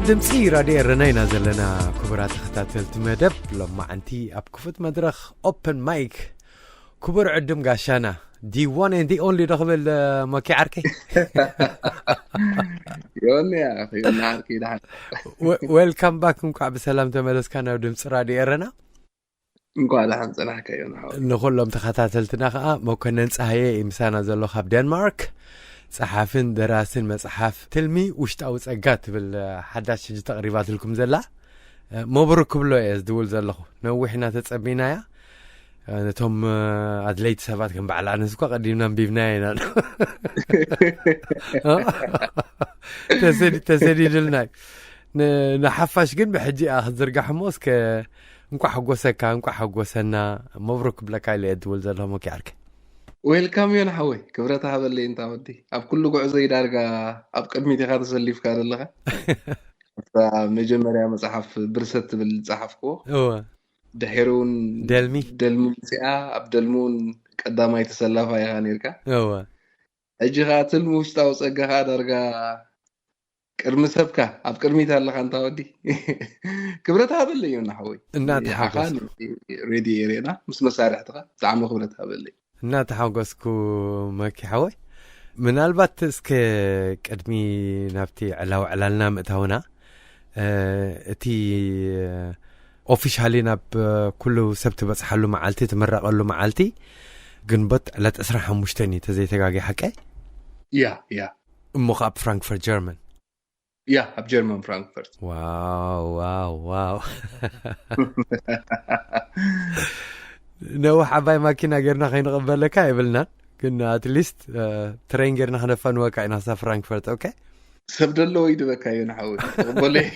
ድምፂ ራድዮ ኤረና ኢና ዘለና። ክቡራት ተኸታተልቲ መደብ ሎማዓንቲ ኣብ ክፉት መድረኽ ኦፕን ማይክ ክቡር ዕዱም ጋሻና the one and the only ዶ ክብል፣ እ፣ ሞኪ ዓርከይ? ዮኒ፣ ያ፣ ዮኒ ዓርከይ፣ ደሓን። ወ-፣ ዌልካም ባክ፣ እንኳዕ ብሰላም ተመለስካ ናብ ድምፂ ራድዮ ኤረና። እንኳዕ ደሓን ጸናሕካ ዮኒ ሓወይ። ንኹሎም ተኸታተልትና ከዓ መኮነን ፀሃየ እዩ ምሳና ዘሎ ካብ ዴንማርክ። ጸሓፍን ደራስን መጽሓፍ ትልሚ ውሽጣዊ ጸጋ ትብል፣ እ፣ ሓዳሽ ሕጂ ተቕሪባትልኩም ዘላ። እ፣ መብሩክ ክብሎ እየ ዝድውል ዘለኹ። ነዊሕ ኢና ተጸቢናያ። እ፣ ነቶም፣ እ፣ ኣድለይቲ ሰባት ከም በዓል ኣነስ እኳ ቀዲምና ኣንቢብናያ ኢና። ተሰዲ-፣ ተሰዲድልና እዩ። ን-፣ ንሓፋሽ ግን ብሕጂ እያ ክትዝርጋሕ እሞ እስከ እንኳዕ ሓጎሰካ፣ እንኳዕ ሓጎሰና፣ መብሩክ ክብለካ ኢለ እየ ድውል ዘለኹ ሞኪ ዓርከይ። ዌልካም ዮኒ ሓወይ፣ ክብረት ሃበለይ እንታ ወዲ። ኣብ ኩሉ ጉዕዞይ ዳርጋ ኣብ ቅድሚት ኢኻ ተሰሊፍካ ዘለኻ። ኣብታ መጀመርያ መጽሓፍ ብርሰት ትብል ዝጸሓፍክዎ። እወ። ድሒሩ እውን ደልሚ። ደልሚ መጺኣ፣ ኣብ ደልሚ እውን ቀዳማይ ተሰላፋይ ኢኻ ነይርካ። እወ። ሕጂ ኸኣ ትልሚ ውሽጣዊ ጸጋ ኸኣ ዳርጋ ቅድሚ ሰብካ ኣብ ቅድሚት ኣለኻ እንታ ወዲ። ክብረት ሃበለይ ዮኒ ሓወይ። እናተሓጎስኩ። ንዓኻን ሬድዮ ኤሬና ምስ መሳርሕትኻ ብጣዕሚ ክብረት ሃበለይ። እናተሓጎስኩ መኪ ሓወይ። ምናልባት እስከ ቅድሚ ናብቲ ዕላዊ ዕላልና ምእታውና፣ እ፣ እቲ ኦፊሻሊ ናብ ኩሉ ሰብ ትበጽሓሉ መዓልቲ፣ ትምረቐሉ መዓልቲ ግንቦት ዕለት ዕስራን ሓሙሽተን እዩ፣ ተዘይተጋጊ ሓቀይ? ያ፣ ያ። እሞ ከኣ ኣብ ፍራንክፈርት ጀርመን። ያ፣ ኣብ ጀርመን ፍራንክፈርት። ዋው፣ ዋው፣ ዋው። ነውሕ ዓባይ ማኪና ጌርና ከይንቕበለካ የብልናን፣ ግን ኣትሊስት፣ እ፣ ትሬን ጌርና ክነፋንወካ ኢና ክሳብ ፍራንክፈርት። ኦኬ። ሰብ ደሎ ወይ ድበካ ዮኒ ሓወይ። ትቕበሎ እየ።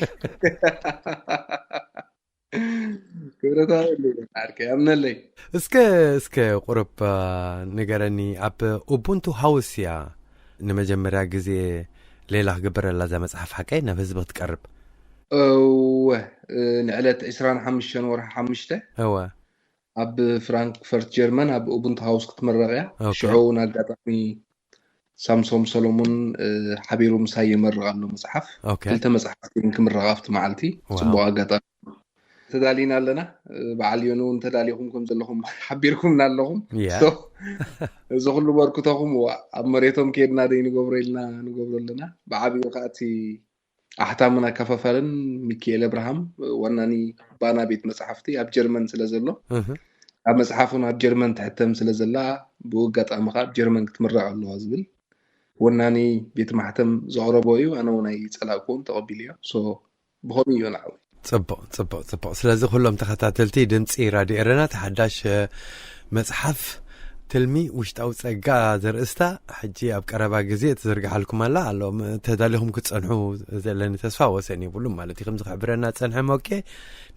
ክብረት ሃበለይ ዓርከይ፣ ኣምነለይ። እስከ፣ እስከ ቁርብ፣ እ፣ ንገረኒ፣ ኣብ ኡቡንቱ ሃውስ እያ ንመጀመርያ ግዜ ሌላ ክግበረላ እዛ መጽሓፍ ሓቀይ ናብ ህዝቢ ክትቀርብ? እወ፣ እ፣ ንዕለት ዕስራን ሓሙሽተን ወርሒ ሓሙሽተ እወ። ኣብ ፍራንክፈርት ጀርመን ኣብ ኡቡንቱ ሃውስ ክትምረቕ እያ። ኦኬ። ሽዑ እውን ኣጋጣሚ ሳምሶም ሰሎሙን፣ እ፣ ሓቢሩ ምሳይ የመርቕ ኣሎ መጽሓፍ። ኦኬ። ክልተ መጽሓፍቲ ክምረቕ ኣብቲ መዓልቲ። ዋው። ጽቡቕ ኣጋጣሚ። ተዳሊና ኣለና። እ፣ በዓል ዮኒ እውን ተዳሊኹም ከም ዘለኹም ሓቢርኩምና ኣለኹም። ያ። ሶ፣ እዚ ኩሉ በርክቶኹም፣ ዋ፣ ኣብ መሬቶም ከይድና ደይ ንገብሮ ኢልና ንገብሮ ኣለና። ብዓቢኡ ከኣ እቲ ኣሕታምን ኣከፋፋልን ሚኪኤል ኣብርሃም፣ ወናኒ ባና ቤት መጽሓፍቲ ኣብ ጀርመን ስለ ዘሎ፣ እህ። ኣብ መጽሓፉን ኣብ ጀርመን ትሕተም ስለ ዘላ፣ ብኡ ኣጋጣሚ ከኣ ኣብ ጀርመን ክትምረቕ ኣለዋ ዝብል ወናኒ ቤት ማሕተም ዘቕረቦ እዩ። ኣነ እውን ኣይጸላእኩዎን፣ ተቐቢለዮ። ሶ፣ ብኸምኡ እዩ ንዓው። ጽቡቕ፣ ጽቡቕ፣ ጽቡቕ። ስለዚ ኩሎም ተኸታተልቲ ድምጺ ራድዮ ኤረና፣ ተሓዳሽ፣ እ፣ መጽሓፍ ትልሚ ውሽጣዊ ጸጋ ዘርእስታ ሕጂ ኣብ ቀረባ ግዜ ትዝርግሓልኩም ኣላ ኣሎ። ም-፣ ተዳሊኹም ክትጸንሑ ዘለኒ ተስፋ ወሰን የብሉን ማለት እዩ። ከምዚ ክሕብረና ጸንሐ ሞኬ፣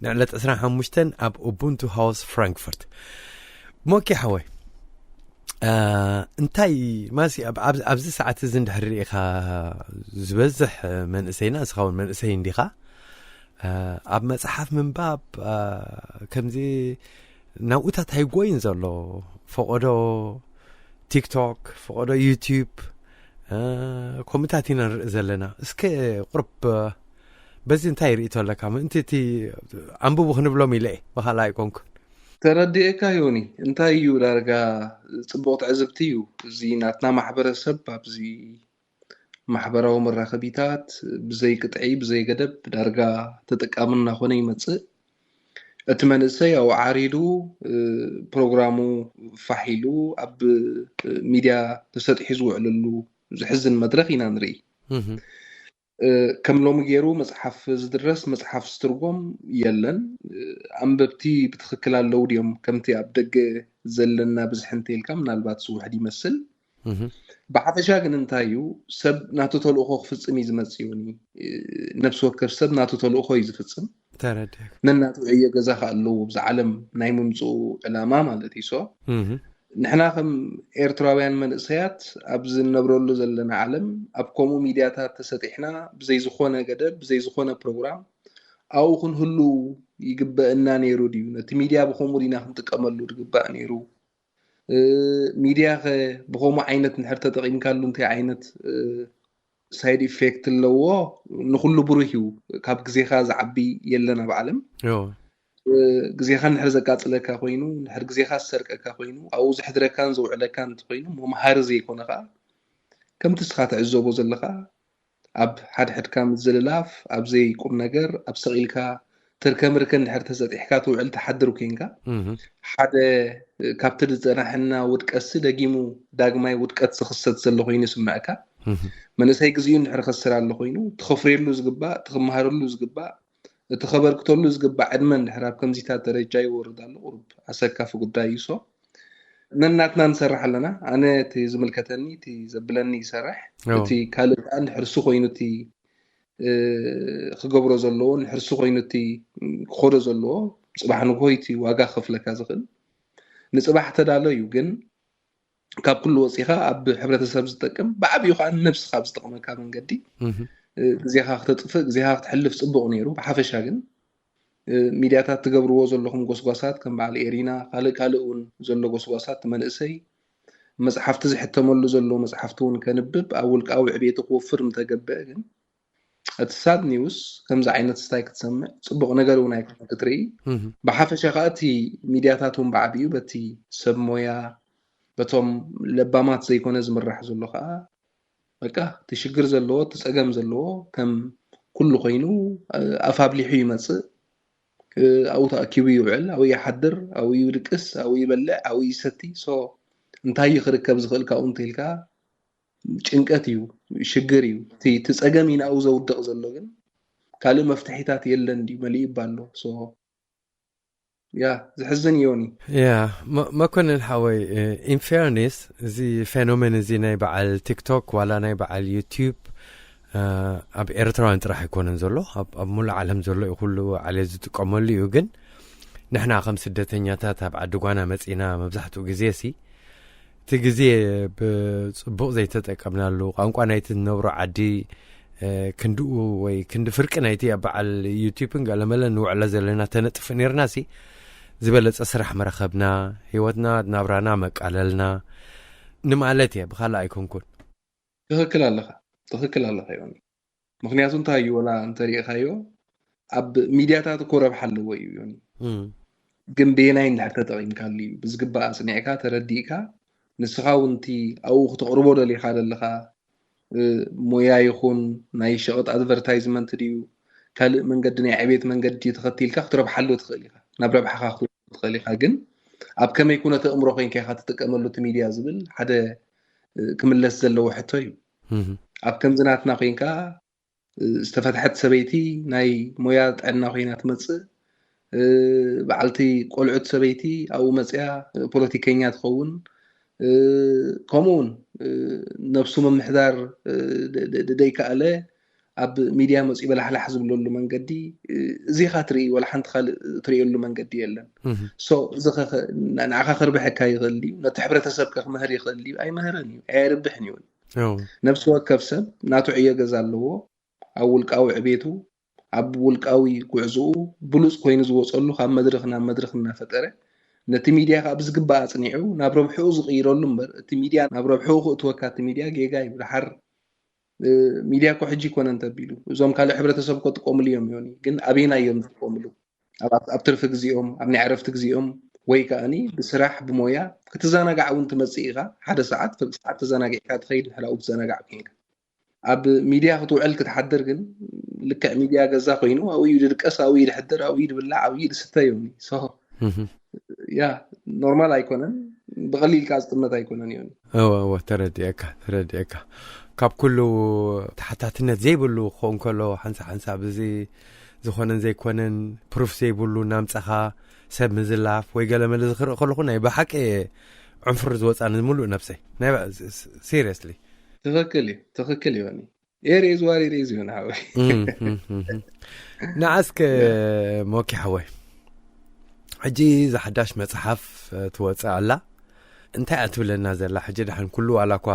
ንዕለት ዕስራን ሓሙሽተን ኣብ ኡቡንቱ ሃውስ ፍራንክፈርት። ሞኬ ሓወይ፣ እ፣ እንታይ ማሲ ኣብ-፣ ኣብ-፣ ኣብዚ ሰዓት እዚ እንድሕር ርኢኻ ዝበዝሕ መንእሰይና፣ ንስኻ እውን መንእሰይ እንዲኻ፣ እ፣ ኣብ መጽሓፍ ምንባብ፣ እ፣ ከምዚ ናብኡታት ኣይጎይን ዘሎ። ፈቐዶ ቲክቶክ፣ ፈቐዶ ዩቲዩብ፣ እ፣ ከምኡታት ኢና ንርኢ ዘለና። እስከ ቁርብ፣ እ፣ በዚ እንታይ ርእይቶ ኣለካ? ምእንቲ እቲ ኣንብቡ ክንብሎም ኢለ እየ፣ ብኻልእ ኣይኮንኩን። ተረዲኤካ ዮኒ፣ እንታይ እዩ ዳርጋ ጽቡቕ ትዕዝብቲ እዩ። እዚ ናትና ማሕበረሰብ ኣብዚ ማሕበራዊ መራኸቢታት ብዘይ ቅጥዒ፣ ብዘይ ገደብ ዳርጋ ተጠቃሚ እናኾነ ይመጽእ። እቲ መንእሰይ ኣብኡ ዓሪዱ፣ እ፣ ፕሮግራሙ ፋሕ ኢሉ ኣብ፣ እ፣ ሚድያ ተሰጢሑ ዝውዕለሉ ዘሕዝን መድረኽ ኢና ንርኢ። እህ። እ፣ ከም ሎሚ ገይሩ መጽሓፍ ዝድረስ፣ መጽሓፍ ዝትርጎም የለን። እ፣ ኣንበብቲ ብትኽክል ኣለዉ ድዮም? ከምቲ ኣብ ደገ ዘለና ብዝሒ እንተኢልካ ምናልባት እዚ ውሕድ ይመስል። እህ። ብሓፈሻ ግን እንታይ እዩ፣ ሰብ ናቱ ተልእኾ ክፍጽም እዩ ዝመጽእ ዮኒ። እ፣ ነፍሲ ወከፍ ሰብ ናቱ ተልእኾ እዩ ዝፍጽም። ተረዲእካ። ነናቱ ዕዮ ገዛ ከኣ ኣለዎ፣ ብዛ ዓለም ናይ ምምጽኡ ዕላማ ማለት እዩ። ሶ፣ እህ። ንሕና ከም ኤርትራውያን መንእሰያት ኣብዚ እንነብረሉ ዘለና ዓለም ኣብ ከምኡ ሚድያታት ተሰጢሕና ብዘይ ዝኾነ ገደብ፣ ብዘይ ዝኾነ ፕሮግራም ኣብኡ ክንህሉ ይግበእና ነይሩ ድዩ? ነቲ ሚድያ ብኸምኡ ዲና ክንጥቀመሉ ዝግባእ ነይሩ? እ፣ ሚድያ ኸ ብኸምኡ ዓይነት እንድሕር ተጠቒምካሉ እንታይ ዓይነት፣ እ፣ ሳይድ ኢፌክት ኣለዎ። ንኩሉ ብሩህ እዩ። ካብ ግዜኻ ዝዓቢ የለን ኣብ ዓለም። ዮ ግዜኻ ንድሕር ዘቃፅለካ ኮይኑ፣ ንድሕር ግዜኻ ዝሰርቀካ ኮይኑ፣ ኣብኡ ዝሕድረካን ዘውዕለካን እንተኮይኑ፣ መምሃሪ ዘይኮነ ከዓ ከምቲ እስኻ ትዕዘቦ ዘለኻ ኣብ ሓድሕድካ ምዝልላፍ፣ ኣብ ዘይቁም ነገር፣ ኣብ ሰቂልካ ትርከምርከ እንድሕር ተሰጢሕካ ትውዕል ትሓድር ኮንካ፣ ሓደ ካብቲ ዝፀናሕና ውድቀትሲ ደጊሙ ዳግማይ ውድቀት ዝኽሰት ዘሎ ኮይኑ ይስምዐካ። መንእሰይ ግዚኡ እንድሕር ከስር ኣሎ ኮይኑ፣ ትኸፍርየሉ ዝግባእ፣ ትኽመሃረሉ ዝግባእ፣ እቲ ከበርክተሉ ዝግባእ ዕድመ እንድሕር ኣብ ከምዚታት ደረጃ ይወርድ ኣሎ፣ ቁሩብ ኣሰካፊ ጉዳይ እዩ። ሶ ነናትና ንሰርሕ ኣለና። ኣነ እቲ ዝምልከተኒ፣ እቲ ዘብለኒ ይሰርሕ። እቲ ካልእ ከዓ እንድሕር እሱ ኮይኑ እቲ ክገብሮ ዘለዎ፣ እንድሕር እሱ ኮይኑ እቲ ክኸዶ ዘለዎ፣ ፅባሕ ንግሆ እቲ ዋጋ ክኸፍለካ ዝኽእል ንፅባሕ ተዳሎ እዩ። ግን ካብ ኩሉ ወፂኻ ኣብ ሕብረተሰብ ዝጠቅም፣ ብዓብዩ ከዓ ንነብስኻ ኣብ ዝጠቕመካ መንገዲ ግዜኻ ክተጥፍእ፣ ግዜኻ ክትሕልፍ ፅቡቕ ነይሩ። ብሓፈሻ ግን ሚድያታት ትገብርዎ ዘለኹም ጎስጓሳት፣ ከም በዓል ኤሪና፣ ካልእ ካልእ እውን ዘሎ ጎስጓሳት፣ መንእሰይ መፅሓፍቲ ዝሕተመሉ ዘሎ መፅሓፍቲ እውን ከንብብ፣ ኣብ ውልቃዊ ዕቤቱ ክወፍር ምተገብአ፣ ግን እቲ ሳድ ኒውስ ከምዚ ዓይነት ስታይ ክትሰምዕ ፅቡቕ ነገር እውን ኣይኮነ ክትርኢ። ብሓፈሻ ከዓ እቲ ሚድያታት እውን ብዓብዩ በቲ ሰብ ሞያ፣ በቶም ለባማት ዘይኮነ ዝምራሕ ዘሎ ከዓ፣ በቃ እቲ ሽግር ዘለዎ፣ እቲ ፀገም ዘለዎ ከም ኩሉ ኮይኑ ኣፍ ኣብሊሑ ይመፅእ። ኣብኡ ተኣኪቡ ይውዕል፣ ኣብኡ ይሓድር፣ ኣብኡ ይድቅስ፣ ኣብኡ ይበልዕ፣ ኣብኡ ይሰቲ። ሶ እንታይ እዩ ክርከብ ዝኽእል ካብኡ እንተኢልካ፣ ጭንቀት እዩ፣ ሽግር እዩ። እቲ እቲ ፀገም እዩ ንኣኡ ዘውድቕ ዘሎ፣ ግን ካልእ መፍትሒታት የለን ድዩ፣ መሊኡ እባ ኣሎ። ሶ ያ፣ ዝሕዝን እዩ ዮኒ። ያ መኮንን ሓወይ፣ ኢንፌርኒስ፣ እዚ ፌኖሜን እዚ ናይ በዓል ቲክቶክ ዋላ ናይ በዓል ዩቲዩብ ኣብ ኤርትራውያን ጥራሕ ኣይኮነን ዘሎ፣ ኣብ ሙሉእ ዓለም ዘሎ እዩ። ኩሉ ዓሌት ዝጥቀመሉ እዩ። ግን ንሕና ከም ስደተኛታት ኣብ ዓዲ ጓና መፂና፣ መብዛሕትኡ ግዜ ሲ እቲ ግዜ ብፅቡቕ ዘይተጠቀምናሉ፣ ቋንቋ ናይቲ ንነብሮ ዓዲ ክንድኡ ወይ ክንዲ ፍርቂ ናይቲ ኣብ በዓል ዩቲዩብን ገለመለን ንውዕሎ ዘለና ተነጥፍ ነርና ሲ ዝበለፀ ስራሕ መረኸብና፣ ህይወትና ናብራና መቃለልና ንማለት እየ። ብካልእ ኣይኮንኩን። ትኽክል ኣለኻ፣ ትኽክል ኣለኻ ዮኒ። ምክንያቱ እንታይ እዩ፣ ወላ እንተሪእኻዮ ኣብ ሚድያታት እኮ ረብሓ ኣለዎ እዩ ዮኒ። ግን በየናይ እንድሕር ተጠቒምካሉ እዩ፣ ብዝግባእ ኣፅኒዕካ ተረዲእካ፣ ንስኻ እውን እቲ ኣብኡ ክተቕርቦ ደሊኻ ዘለኻ ሞያ ይኹን ናይ ሸቕጥ ኣድቨርታይዝመንት ድዩ ካልእ መንገዲ፣ ናይ ዕቤት መንገዲ ተኸቲልካ ክትረብሓሉ ትኽእል ኢኻ፣ ናብ ረብሓኻ ክትውዕሎ ትኽእል ኢኻ። ግን ኣብ ከመይ ኩነተ ኣእምሮ ኮይንካ ኢኻ ትጥቀመሉ እቲ ሚድያ ዝብል ሓደ ክምለስ ዘለዎ ሕቶ እዩ። ኣብ ከምዚ ናትና ኮይንካ ዝተፈትሐት ሰበይቲ ናይ ሞያ ጥዕና ኮይና ትመፅእ፣ በዓልቲ ቆልዑት ሰበይቲ ኣብኡ መፅያ ፖለቲከኛ ትኸውን። ከምኡ እውን ነብሱ ምምሕዳር ደይከኣለ ኣብ ሚድያ መፅኡ በላሕላሕ ዝብለሉ መንገዲ፣ እዚኻ ትርኢ፣ ወላ ሓንቲ ካልእ ትርእየሉ መንገዲ የለን። ሶ እዚ ንዓኻ ከርብሐካ ይኽእል ድዩ? ነቲ ሕብረተሰብ ከ ክምህር ይኽእል ድዩ? ኣይምህርን እዩ፣ ኣየርብሕን እዩ። ነብሲ ወከፍ ሰብ ናቱ ዕዮ ገዛ ኣለዎ። ኣብ ውልቃዊ ዕቤቱ፣ ኣብ ውልቃዊ ጉዕዝኡ ብሉፅ ኮይኑ ዝወፀሉ ካብ መድረኽ ናብ መድረኽ እናፈጠረ፣ ነቲ ሚድያ ከዓ ብዝግባእ ኣፅኒዑ ናብ ረብሕኡ ዝቕይረሉ እምበር፣ እቲ ሚድያ ናብ ረብሕኡ ክእትወካ፣ እቲ ሚድያ ጌጋ እዩ። ድሓር ሚድያ እኮ ሕጂ ይኮነ እንተቢሉ፣ እዞም ካልእ ሕብረተሰብ እኮ ጥቀምሉ እዮም ዮኒ፣ ግን ኣበየና እዮም ዝጥቀምሉ? ኣብ ትርፊ ግዜኦም፣ ኣብ ናይ ዕረፍቲ ግዜኦም፣ ወይ ከዓኒ ብስራሕ ብሞያ ክትዘናጋዕ እውን ትመፅእ ኢኻ። ሓደ ሰዓት ፍርቂ ሰዓት ተዘናጊዕካ ትኸይድ፣ ድሕራኡ ትዘናጋዕ ኮይንካ። ኣብ ሚድያ ክትውዕል ክትሓድር ግን፣ ልክዕ ሚድያ ገዛ ኮይኑ ኣብኡ እዩ ድድቀስ፣ ኣብኡ እዩ ድሕድር፣ ኣብኡ እዩ ድብላዕ፣ ኣብኡ እዩ ድስተ ዮኒ። ሶ ያ ኖርማል ኣይኮነን፣ ብቐሊል ከዓ ዝጥመት ኣይኮነን ዮኒ። እወ እወ፣ ተረዲኤካ ተረዲኤካ። ካብ ኩሉ ተሓታትነት ዘይብሉ ክኸውን ከሎ፣ ሓንሳ ሓንሳብ እዚ ዝኾነን ዘይኮነን ፕሩፍ ዘይብሉ እናምፀኻ ሰብ ምዝላፍ ወይ ገለ መለ ዝኽርኢ ከለኹ፣ ናይ ብሓቂ ዕንፍር ዝወፃኒ ምሉእ ነብሰይ። ናይ ሲሪየስሊ። ትኽክል እዩ፣ ትኽክል እዩ ዮኒ። ኤር ኢዝ ዋት ኢት ኢዝ ዮኒ ሓወይ። ንዓስከ ሞኪ ሓወይ፣ ሕጂ ዝሓዳሽ መፅሓፍ ትወፅእ ኣላ። እንታይ እያ ትብለና ዘላ? ሕጂ ደሓን ኩሉ ዋላ እኳ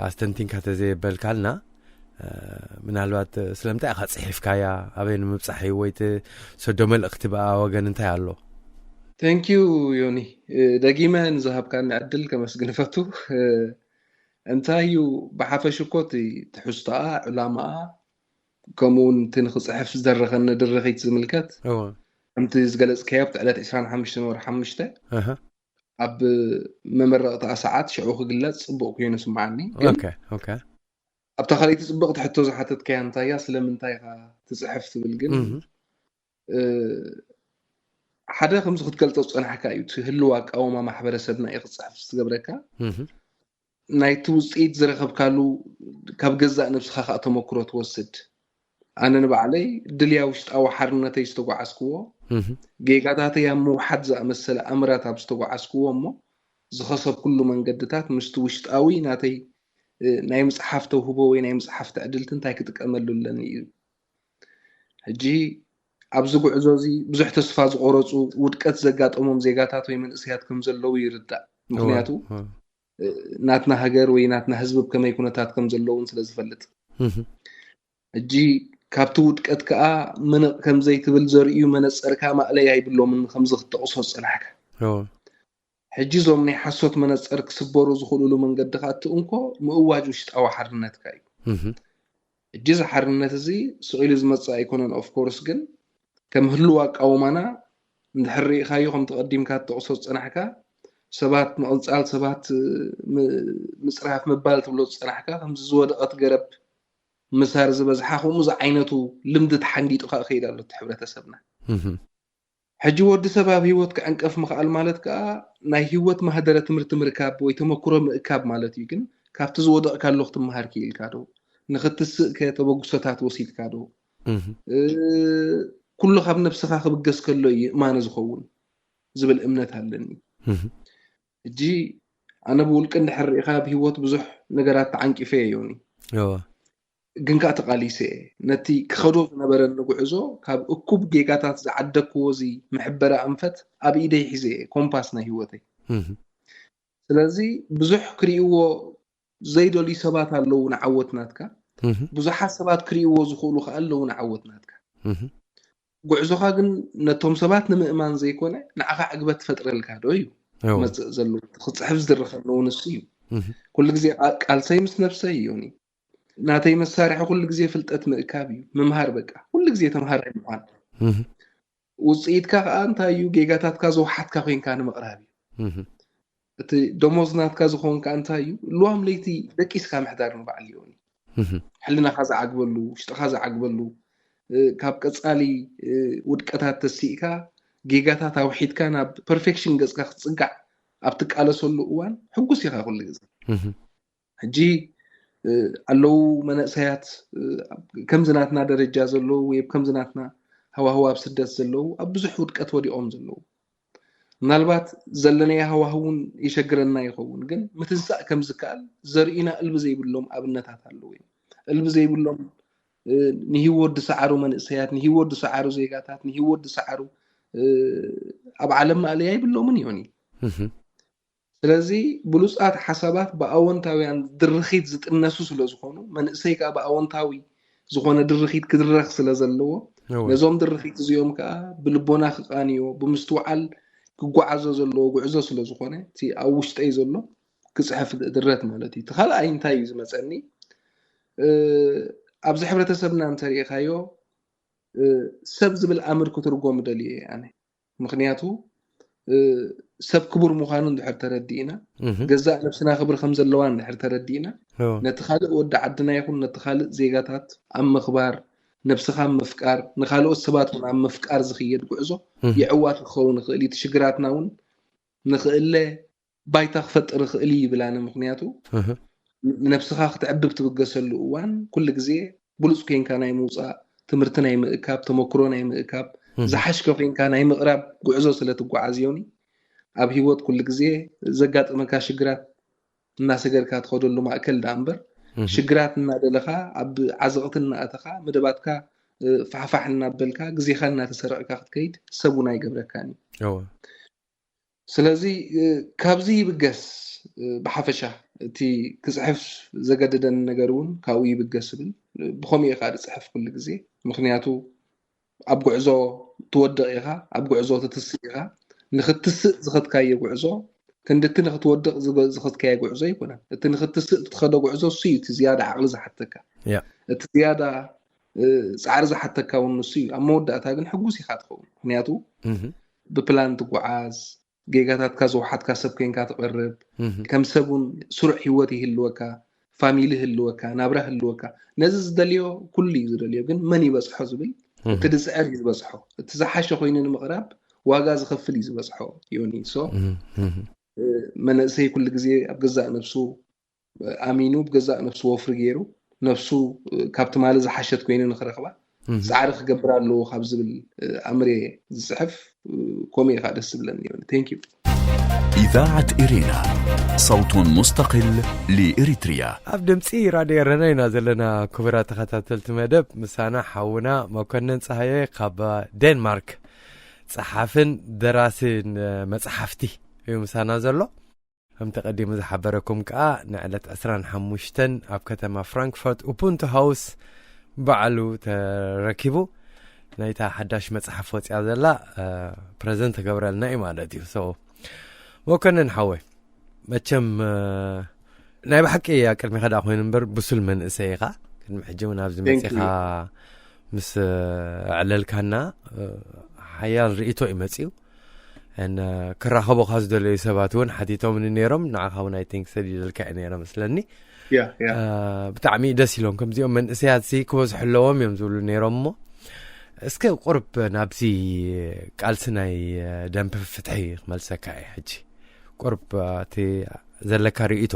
ኣስተንቲንካ ተዘየበልካልና፣ ምናልባት ስለምንታይ ኢኻ ፅሒፍካያ? ኣበይ ንምብፃሕ እዩ? ወይ ትሰዶ መልእኽቲ ብኣ ወገን እንታይ ኣሎ? ተንኪዩ ዮኒ፣ ደጊመ ንዝሃብካኒ ዕድል ከመስግን እፈቱ። እንታይ እዩ ብሓፈሽ እኮ እቲ ትሕዝቶኣ፣ ዕላማኣ፣ ከምኡ እውን እቲ ንክፅሕፍ ዝደረኸኒ ድርኺት ዝምልከት፣ እወ ከምቲ ዝገለፅካዮ ኣብቲ ዕለት ዕስራን ሓሙሽተን ወርሒ ሓሙሽተ ኣሃ ኣብ መመረቕታኣ ሰዓት ሽዑ ክግለፅ ፅቡቕ ኮይኑ ስምዓኒ። ግን ኦኬ ኦኬ ኣብታ ካልኣይቲ ፅብቕቲ ሕቶ ዝሓተትካያ እንታይ እያ? ስለምንታይ ኢኻ ትፅሕፍ ትብል። ግን እህ እ፣ ሓደ ከምዚ ክትገልፆ ዝፀናሕካ እዩ። እቲ ህልው ኣቃውማ ማሕበረሰብና እዩ ክፅሕፍ ዝገብረካ። እህ ናይቲ ውፅኢት ዝረኸብካሉ ካብ ገዛእ ነብስኻ ከዓ ተመክሮ ትወስድ። ኣነ ንባዕለይ ድልያ ውሽጣዊ ሓርነተይ ዝተጓዓዝክዎ፣ እህ ጌጋታተይ ኣብ ምውሓድ ዝኣመሰለ ኣምራት ኣብ ዝተጓዓዝክዎ እሞ ዝኸሰብኩሉ መንገድታት ምስቲ ውሽጣዊ ናተይ እ፣ ናይ ምፅሓፍ ተውህቦ ወይ ናይ ምፅሓፍ ትዕድልቲ እንታይ ክጥቀመሉ ኣለኒ እዩ። ሕጂ ኣብዚ ጉዕዞ እዚ ብዙሕ ተስፋ ዝቆረፁ፣ ውድቀት ዘጋጠሞም ዜጋታት ወይ መንእሰያት ከም ዘለዉ ይርዳእ። ምክንያቱ እወ እ፣ ናትና ሃገር ወይ ናትና ህዝቢ ብከመይ ኩነታት ከም ዘለውን ስለ ዝፈልጥ። እህ ሕጂ ካብቲ ውድቀት ከዓ ምንቕ ከም ዘይትብል ዘርእዩ መነፀርካ ማእለያ ይብሎምን ከምዚ ክትጠቕሶ ዝፀናሕካ። እወ ሕጂ እዞም ናይ ሓሶት መነፀር ክስበሩ ዝኽእሉሉ መንገዲ ከዓ እቲ እንኮ ምእዋጅ ውሽጣዊ ሓርነትካ እዩ። እህ ሕጂ እዚ ሓርነት እዚ ስቕ ኢሉ ዝመፅእ ኣይኮነን። ኦፍኮርስ ግን ከም ህልው ኣቃውማና እንድሕር ርኢኻዮ ከምቲ ቀዲምካ ትጠቕሶ ዝፀናሕካ ሰባት ምቕንፃል፣ ሰባት እ፣ ም- ምፅራፍ ምባል ትብሎ ዝፀናሕካ ከምዚ ዝወደቐት ገረብ ምሳር ዝበዝሓ ከምኡ ዝዓይነቱ ልምዲ ተሓንጊጡ ከዓ ይኸይድ ኣሎ እቲ ሕብረተሰብና። እህ ሕጂ ወዲ ሰብ ኣብ ህይወት ክዕንቀፍ ምኽኣል ማለት ከዓ ናይ ህይወት ማህደረ ትምህርቲ ምርካብ ወይ ተመክሮ ምእካብ ማለት እዩ። ግን ካብቲ ዝወደቕካሉ ክትመሃር ክኢልካ ዶ? ንኽትስእ ከ ተበግሶታት ወሲድካ ዶ? እህ እ፣ ኩሉ ካብ ነብስኻ ክብገስ ከሎ እዩ የእማነ ዝኸውን ዝብል እምነት ኣለኒ። እህ ሕጂ ኣነ ብውልቂ እንድሕር ርኢኻ ኣብ ህይወት ብዙሕ ነገራት ተዓንቂፈ እየ ዮኒ። እወ ግን ከዓ ተቓሊሰ እየ። ነቲ ክኸዶ ዝነበረኒ ጉዕዞ ካብ እኩብ ጌጋታት ዝዓደግክዎ እዚ መሕበሪ ኣንፈት ኣብ ኢደይ ሒዘ እየ፣ ኮምፓስ ናይ ህይወተይ። እህ ስለዚ ብዙሕ ክርእይዎ ዘይደልዩ ሰባት ኣለዉ ንዓወት ናትካ፣ እህ ብዙሓት ሰባት ክርእይዎ ዝኽእሉ ከዓ ኣለዉ ንዓወት ናትካ። እህ ጉዕዞኻ ግን ነቶም ሰባት ንምእማን ዘይኮነ ንዓኻ ዕግበት ትፈጥረልካ ዶ እዩ እወ መፅእ ዘሎ። ክፅሕፍ ዝድረኸኒ እውን እሱ እዩ። እህ ኩሉ ግዜ ቃ- ቃልሰይ ምስ ነብሰይ እዩ። እኒ ናተይ መሳርሒ ኩሉ ግዜ ፍልጠት ምእካብ እዩ፣ ምምሃር። በቃ ኩሉ ግዜ ተምሃራይ ምዃን። እህ ውፅኢትካ ከዓ እንታይ እዩ? ጌጋታትካ ዘውሓትካ ኮይንካ ንምቕራብ እዩ። እህ እቲ ደሞዝ ናትካ ዝኸውን ከዓ እንታይ እዩ? ልዋም ለይቲ ደቂስካ ምሕዳር ንባዕል እዩ። እኒ እህ ሕልናኻ ዝዓግበሉ፣ ውሽጥኻ ዝዓግበሉ፣ እ፣ ካብ ቀፃሊ እ፣ ውድቀታት ተሲእካ፣ ጌጋታት ኣውሒድካ ናብ ፐርፌክሽን ገፅካ ክትፅጋዕ ኣብ ትቃለሰሉ እዋን ሕጉስ ኢኻ ኩሉ ግዜ። እህ ሕጂ እ፣ ኣለዉ መናእሰያት እ፣ ከምዚ ናትና ደረጃ ዘለዉ ወይ ከምዚ ናትና ሃዋህው ኣብ ስደት ዘለዉ ኣብ ብዙሕ ውድቀት ወዲቖም ዘለዉ። ምናልባት ዘለናዮ ሃዋህው እውን ይሸግረና ይኸውን፣ ግን ምትንሳእ ከም ዝከኣል ዘርእዩና እልቢ ዘይብሎም ኣብነታት ኣለዉ እዮም። እልቢ ዘይብሎም እ፣ ንህይወት ዝሰዓሩ መንእሰያት፣ ንህይወት ዝሰዓሩ ዜጋታት፣ ንህይወት ዝሰዓሩ እ፣ ኣብ ዓለም ማእለያ ይብሎምን ይሆን እዩ። እህ ስለዚ ብሉፃት ሓሳባት ብኣወንታውያን ድርኺት ዝጥነሱ ስለ ዝኾኑ፣ መንእሰይ ከዓ ብኣወንታዊ ዝኾነ ድርኺት ክድረኽ ስለ ዘለዎ፣ እወ ነዞም ድርኺት እዚኦም ከዓ ብልቦና ክቃንዮ፣ ብምስትውዓል ክጓዓዞ ዘለዎ ጉዕዞ ስለ ዝኾነ፣ እቲ ኣብ ውሽጠይ ዘሎ ክፅሕፍ ድረት ማለት እዩ። እቲ ካልኣይ እንታይ እዩ ዝመፀኒ? እ፣ ኣብዚ ሕብረተሰብና እንተሪኢኻዮ እ፣ ሰብ ዝብል ኣምር ክትርጎም ደልየ እየ ኣነ። ምኽንያቱ እ፣ ሰብ ክቡር ምዃኑ እንድሕር ተረዲእና፣ እህ ገዛእ ነብስና ክብሪ ከም ዘለዋ እንድሕር ተረዲእና፣ እወ ነቲ ካልእ ወዲ ዓድና ይኹን ነቲ ካልእ ዜጋታት ኣብ ምኽባር፣ ነብስኻ ኣብ ምፍቃር፣ ንኻልኦት ሰባት እውን ኣብ ምፍቃር ዝኽየድ ጉዕዞ እህ የዕዋት ክኸውን ይኽእል እዩ። እቲ ሽግራትና እውን ንኽእለ ባይታ ክፈጥር ይኽእል እዩ ይብል ኣነ። ምኽንያቱ እህ ንነብስኻ ክተዕብብ ትብገሰሉ እዋን ኩሉ ግዜ ብሉፅ ኮይንካ ናይ ምውፃእ፣ ትምህርቲ ናይ ምእካብ፣ ተመክሮ ናይ ምእካብ፣ እህ ዝሓሽከ ኮይንካ ናይ ምቕራብ ጉዕዞ ስለ ትጓዓዝ ዮኒ፣ ኣብ ህይወት ኩሉ ግዜ ዘጋጥመካ ሽግራት እናሰገርካ ትኸደሉ ማእከል ደኣ እምበር፣ እህ ሽግራት እናደለኻ ኣብ ዓዘቕቲ እናኣተኻ መደባትካ እ፣ ፋሕፋሕ እናበልካ ግዜኻ እናተሰረቕካ ክትከይድ ሰብ እውን ኣይገብረካን እዩ። እወ ስለዚ እ፣ ካብዚ ይብገስ እ፣ ብሓፈሻ እቲ ክፅሕፍ ዘገደደኒ ነገር እውን ካብኡ ይብገስ እብል። እ፣ ብኸምኡ እየ ከዓ ዝፅሕፍ ኩሉ ግዜ። ምኽንያቱ ኣብ ጉዕዞ ትወድቕ ኢኻ፣ ኣብ ጉዕዞ ትትስእ ኢኻ። ንኽትስእ ዝኸድካዮ ጉዕዞ ክንድቲ ንክትወድቕ ዝኸትካዮ ጉዕዞ ኣይኮነን። እቲ ንክትስእ ትኸዶ ጉዕዞ እሱ እዩ እቲ ዝያዳ ዓቕሊ ዝሓተካ። እቲ ዝያዳ ፃዕሪ ዝሓተካ እውን ንሱ እዩ። ኣብ መወዳእታ ግን ሕጉስ ኢካ ትኸውን። ምክንያቱ ብፕላን ትጓዓዝ፣ ጌጋታትካ ዝወሓጥካ ሰብ ኮይንካ ትቐርብ፣ ከም ሰብ እውን ስሩዕ ህይወት ይህልወካ፣ ፋሚሊ ህልወካ፣ ናብራ ህልወካ። ነዚ ዝደልዮ ኩሉ እዩ ዝደልዮ፣ ግን መን ይበፅሖ ዝብል እቲ ዝፅዕር እዩ ዝበፅሖ። እቲ ዝሓሸ ኮይኑ ንምቕራብ ዋጋ ዝኸፍል እዩ ዝበፅሖ። ዮኒ ሶ መንእሰይ ኩሉ ግዜ ኣብ ገዛእ ነብሱ ኣሚኑ ብገዛእ ነብሱ ወፍሪ ገይሩ ነብሱ ካብ ትማሊ ዝሓሸት ኮይኑ ንክረክባ ፃዕሪ ክገብር ኣለዎ ካብ ዝብል ኣምሬ ዝፅሕፍ ከምኡ ኢካ ደስ ዝብለኒ። Thank you. إذاعة إرينا، صوت مستقل لإريتريا. ኣብ ድምፂ ራድዮ ኤረና ኢና ዘለና። ክቡራት ተኸታተልቲ መደብ፣ ምሳና ሓውና መኮነን ፀሃየ ካብ ዴንማርክ፣ ፀሓፍን ደራስን መፅሓፍቲ እዩ ምሳና ዘሎ። ከምቲ ቀዲሙ ዝሓበረኩም ከዓ ንዕለት ዕስራን ሓሙሽተን ኣብ ከተማ ፍራንክፈርት ኡቡንቱ ሃውስ ባዕሉ ተረኪቡ ናይታ ሓዳሽ መፅሓፍ ወፅያ ዘላ ፕረዘንት ክገብረልና እዩ ማለት እዩ። So መኮነን ሓወይ፣ መቸም ናይ ብሓቂ ኣብ ቅድሚኻ ደኣ ኮይኑ እምበር ብሱል መንእሰይ ኢኻ። ቅድሚ ሕጂ እውን ኣብዚ መፂኻ ምስ ኣዕለልካና ሓያል ርእይቶ እዩ መፅዩ። ክራኸቡኻ ዝደለዩ ሰባት እውን ሓቲቶምኒ ነይሮም። ንዓኻ እውን I think ሰዲደልካ እየ ነይረ መስለኒ። ብጣዕሚ ደስ ኢሎም። ከምዚኦም መንእሰያት ሲ ክበዝሑ ኣለዎም እዮም ዝብሉ ነይሮም። እሞ እስከ ቁርብ ናብዚ ቃልሲ ናይ ደንበ ፍትሒ ክመልሰካ እየ ሕጂ። ቁርብ እቲ ዘለካ ርእይቶ